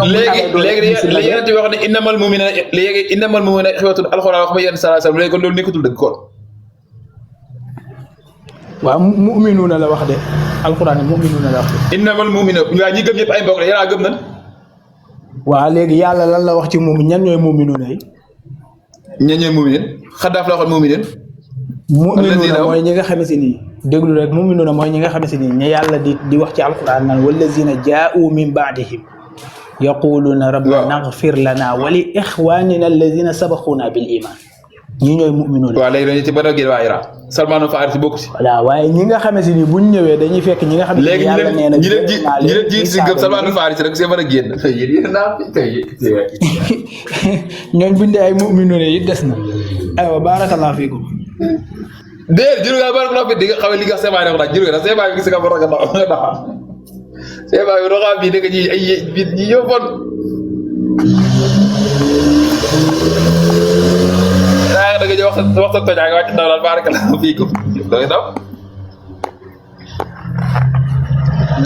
léegi yéen a wax ne innamal mu'minuna ixwatun alxuraan wax ma yéen sallallahu alayhi wasallam léegi kon loolu nekkatul dëgg kon. waaw mu'minuuna la wax de alxuraan yi mu'minuuna la wax de. innamal mu'minuuna waaw ñi gëm ñëpp ay mbokk la yéen a gëm nañ. waaw léegi yàlla lan la wax ci moom ñan ñooy mu'minuuna yi. ñan ñooy mu'minin Xaddaaf la waxoon mu'minin. mu'minuuna mooy ñi nga xamante ni déglu rek mu'minuuna mooy ñi nga xamante ni ña yàlla di wax ci alxuraan naan wallazina jaa'u min ba'dihim yaquluuna rabbana ighfir lana wa li ixwanina alladina sabaquna bil iman ñi ñooy mu'minuuna. waaw léegi dañu ci bëri génn waa Iran Salman Farisi bokku si. voilà waaye ñi nga xamante ni buñ ñëwee dañuy fekk ñi nga xam ne yàlla nee na ñi leen ji si gëm Salman Farisi rek see mën a génn. ñooñ buñ dee ay mu'minuuna yi des na aywa barakallahu fiikum. déedéet jërë nga barakallahu fi di nga xaw a li nga seebaay rek daal jërë nga seebaay bi gis nga borom nga c'est pas roxa bi dëgg ñi ay ñi ñoo bon daa dëgg ñu wax sa tojaa nga wàcc daw daal barakallahu fiikum doy daw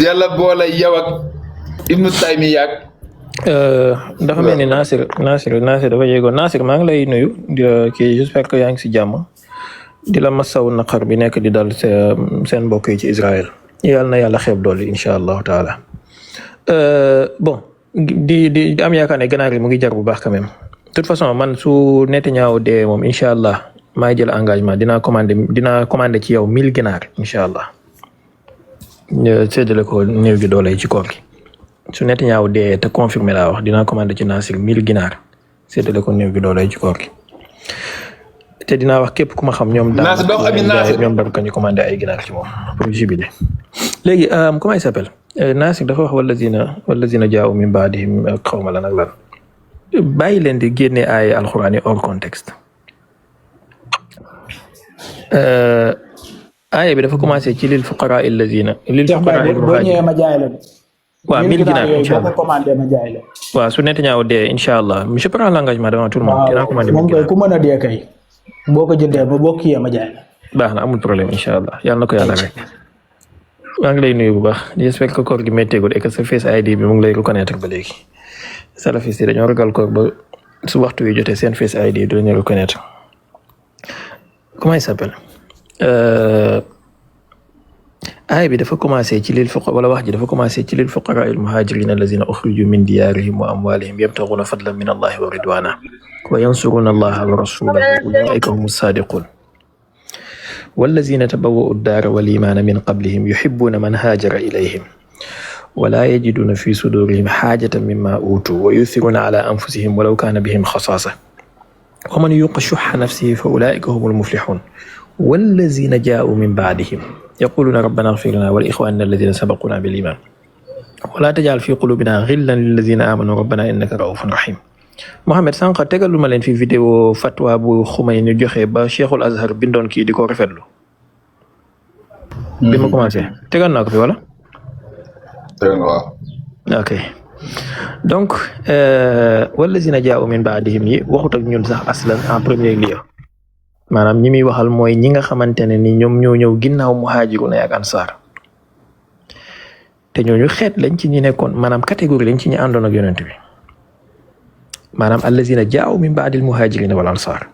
yàlla boole yow ak Ibnu Taymiya ak dafa mel ni Nasir dafa yéegoon Nasir maa ngi lay nuyu kii j'espère que yaa ngi si jàmm di la masaw naqar bi nekk di dal seen mbokk yi ci Israël yàlla na yàlla xeeb doole incha allahu taala bon di am yaakaar ne ganaar yi mu ngi jar bu baax quand même de toute façon man su Netanyahu dee moom incha allah maa ngi jël engagement dinaa commandé ci yow 1000 ganaar incha allah séddale ko néew gi doole ci koor gi su Netanyahu dee te confirmé laa wax dinaa commandé ci Nasir 1000 ginaar séddale ko néew gi doole ci koor gi te dinaa wax képp ku ma xam ñoom ñoom dam kañu commandé ay ginaar ci moom pour jubilé léegi comment il s'appelle Nasir dafa wax wallazina jaa'u min ba'dihim ak xawma lan ak lan bàyyi leen di génne ay alxuraan yi hors contexte aaya bi dafa commencé ci lil fuqaraa allazina boo ñëwee ma jaay la waaw 1000 ginaar incha allah commandé ma jaay la waaw su Netanyahu dee incha allah je prends l'engagement devant tout le monde dinaa commandé moom koy ku mën a dee kay boo ko jëndee ba boo kiyee ma jaay la baax na amul problème incha allah yàlla na ko yàlla rek maa ngi lay nuyu bu baax j'espère que koor gi métteegul et que sa Face ID bi mu ngi lay reconnaître ba léegi salafiste yi dañoo ragal koor ba su waxtu wi jotee seen Face ID du lañu reconnaître comment il s'appelle aaya bi dafa commencé ci lil fuqara wala wax ji dafa commencé ci lil fuqara al muhajirin allazina ukhriju min diyarihim wa amwalihim yabtaghuna fadlan min allahi wa ridwana wa yansuruna allaha wa rasulahu ulaika humus sadiqun wallazina tabawwa'u ad-dara wal imana min qablihim yuhibbuna man hajara ilayhim ولا يجدون في صدورهم حاجة مما أوتوا ويؤثرون على أنفسهم ولو كان بهم خصاصة ومن يوق شح نفسه فأولئك هم المفلحون والذين جاءوا من بعدهم يقولون ربنا اغفر لنا ولإخواننا الذين سبقونا بالإيمان ولا تجعل في قلوبنا غلا للذين آمنوا ربنا إنك رؤوف رحيم Mohamed sànq tegalu ma leen fi vidéo fatwa bu Khomeini joxe ba Cheikhul Azhar bindoon kii di ko rafetlu bi ma commencé tegal naa ko fi wala ok donc wallazina jaa'u min ba'dihim yi waxut ak ñun sax aslan en premier lieu maanaam ñi muy waxal mooy ñi nga xamante ne ni ñoom ñoo ñëw ginnaaw muhaajiruna ak ansaar te ñooñu xeet lañ ci ñi nekkoon maanaam catégorie lañ ci ñi àndoon ak yonent bi maanaam allazina jaa'u min ba'dil muhaajirina wal ansaar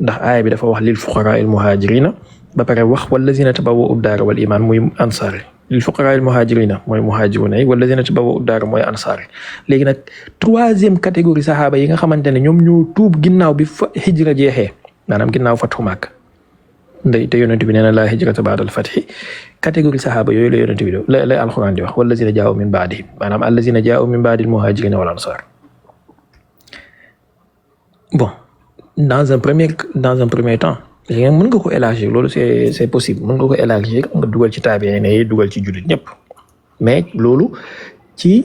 ndax aaya bi dafa wax lil fuqaraa'il muhaajirina ba pare wax wallazina tabawwa'u ad-daara wal iimaan muy ansaar lil fuqaraa'il muhaajirina mooy muhaajiruna yi wallazina tabawwa'u ad-daara mooy ansaar léegi nag troisième catégorie saxaaba yi nga xamante ne ñoom ñoo tuub ginnaaw bi fa hijra jeexee maanaam ginnaaw fathu Makka te yonent bi nee na laa hijrata ba'dal fathi catégorie saxaaba yooyu la yonent bi la alxuraan di wax wallazina jaa'u min ba'dihim maanaam allazina jaa'u min ba'dil muhaajirina wal ansaar bon dans un premier temps léegi mën nga ko élargir loolu c'est possible mën nga ko élargir nga dugal ci taabi'iin yi dugal ci jullit ñëpp mais loolu ci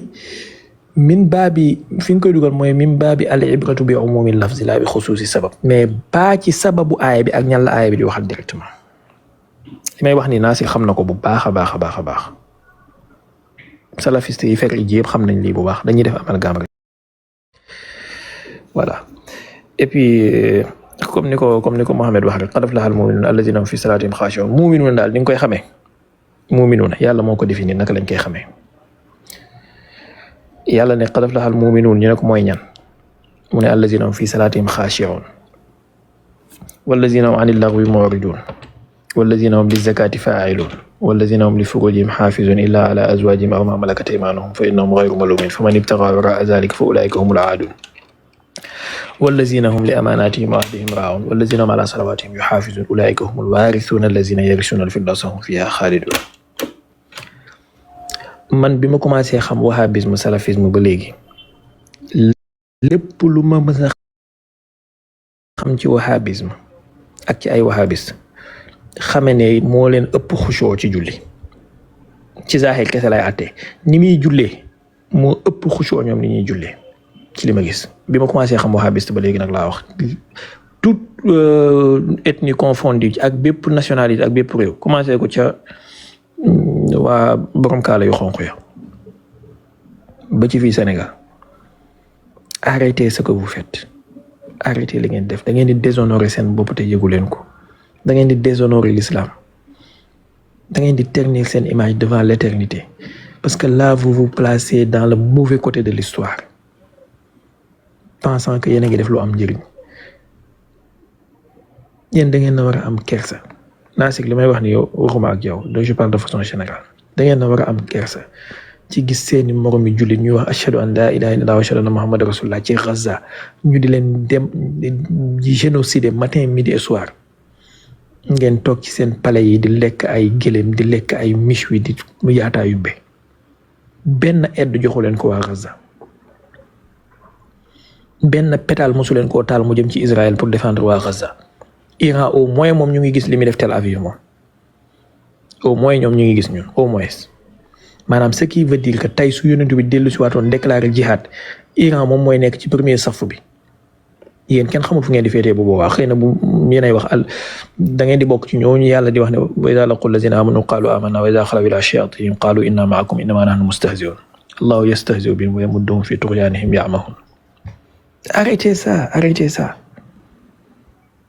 min baabi fi nga koy dugal mooy min baabi al ibratu bi umumi lafzi la bi xusuusi sabab mais pas ci sababu aaya bi ak ñan la aaya bi di waxal directement li may wax ni Nasir xam na ko bu baax a baax salafiste yi fekk ji yëpp xam nañ lii bu baax dañuy def amalgame rek voilà et puis comme ni ko Mohamed wax rek qad aflaha al mu'minuuna allazina hum fi salaatihim xaashi'uun mu'minuuna daal ni nga koy xamee mu'minuuna yàlla moo ko définir naka lañ koy xamee yàlla ne qad aflaha al mu'minuun ñu ne ko mooy ñan mu ne allazina hum fi salaatihim xaashi'uun wallazina hum anil lagwi mu'riduun wallazina hum lizzakaati faa'iluun wallazina hum li furuujihim xaafizuun illaa alaa azwaajihim aw maa malakat aymaanuhum fa innahum ghayru maluumiin faman ibtagaa waraa'a zaalika fa ulaa'ika humul aaduun wallazina hum li amaanaatihim wa ahdihim raa'uun wallazina hum alaa salawaatihim yuhaafizuun ulaa'ika humul waarisuuna allazina yarisuuna al-firdawsa hum fiihaa xaaliduun man bi ma commencé xam wahhabisme salafisme ba léegi lépp lu ma mës a xam ci wahhabisme ak ci ay wahhabiste xame ne moo leen ëpp xushoo ci julli ci zaahir kese lay àtte ni muy jullee moo ëpp xushoo ñoom ni ñuy jullee ci li ma gis bi ma commencé xam wahhabiste ba léegi nag laa wax toute ethnie confondue ak bépp nationalité ak bépp réew commencé ko ca waa borom kaala yu xonq ya ba ci fii Sénégal arrêtez ce que vous faites arrêtez li ngeen def da ngeen di déshonorer seen bopp te yëgu leen ko da ngeen di déshonorer l'islam da ngeen di ternir seen image devant l'éternité parce que là vous vous placez dans le mauvais côté de l'histoire pensant que yéen a ngi def lu am njëriñ yéen da ngeen na war a am kersa Nassik li may wax ni yow waxuma ak yow donc je parle de façon générale da ngeen na war a am kersa ci gis seeni moromi jullit ñuy wax ashhadu an la ilaha illallah wa ashhadu anna muhammadan rasulullah ci Gaza ñu di leen dem di génocide matin midi et soir ngeen toog ci seen palais yi di lekk ay gëléem di lekk ay méchoui di yaataa yubbe benn aide joxu leen ko waa Gaza benn pétale mosu leen koo taal mu jëm ci Israël pour défendre waa Gaza Iran au moins moom ñu ngi gis li muy def Tel Aviv moom au moins ñoom ñu ngi gis ñun au moins maanaam ce qui veut dire que tey su yonent bi dellu si waatoon déclarer jihad Iran moom mooy nekk ci premier safu bi yéen kenn xamul fu ngeen di féetee bu boobaa xëy na bu yéenay wax da ngeen di bokk ci ñooñu yàlla di wax ne wa iza laqul lazina amanu qalu amanna wa iza xalaw ila shayatin qalu inna ma'akum innama nahnu mustahzi'un allahu yastahzi'u bihim wa yamudduhum fi tughyanihim ya'mahun. Arrêtez ça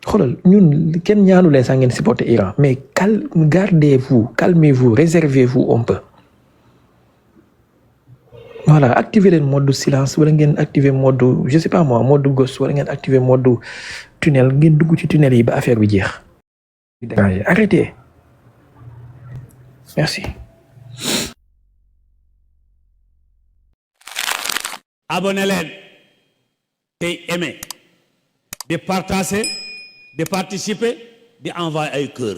xoolal ñun kenn ñaanu leen sax ngeen supporter Iran mais gardez-vous calmez-vous réservez-vous un peu. Voilà, activez le mode silence wala ngeen activer mode je sais pas moi mode ghost wala ngeen activer mode tunnel ngeen dugg ci tunnel yi ba affaire bi jeex. Arrêtez. Merci. Abonnez leen tey aimer de partager de participer di envoyer ay cœur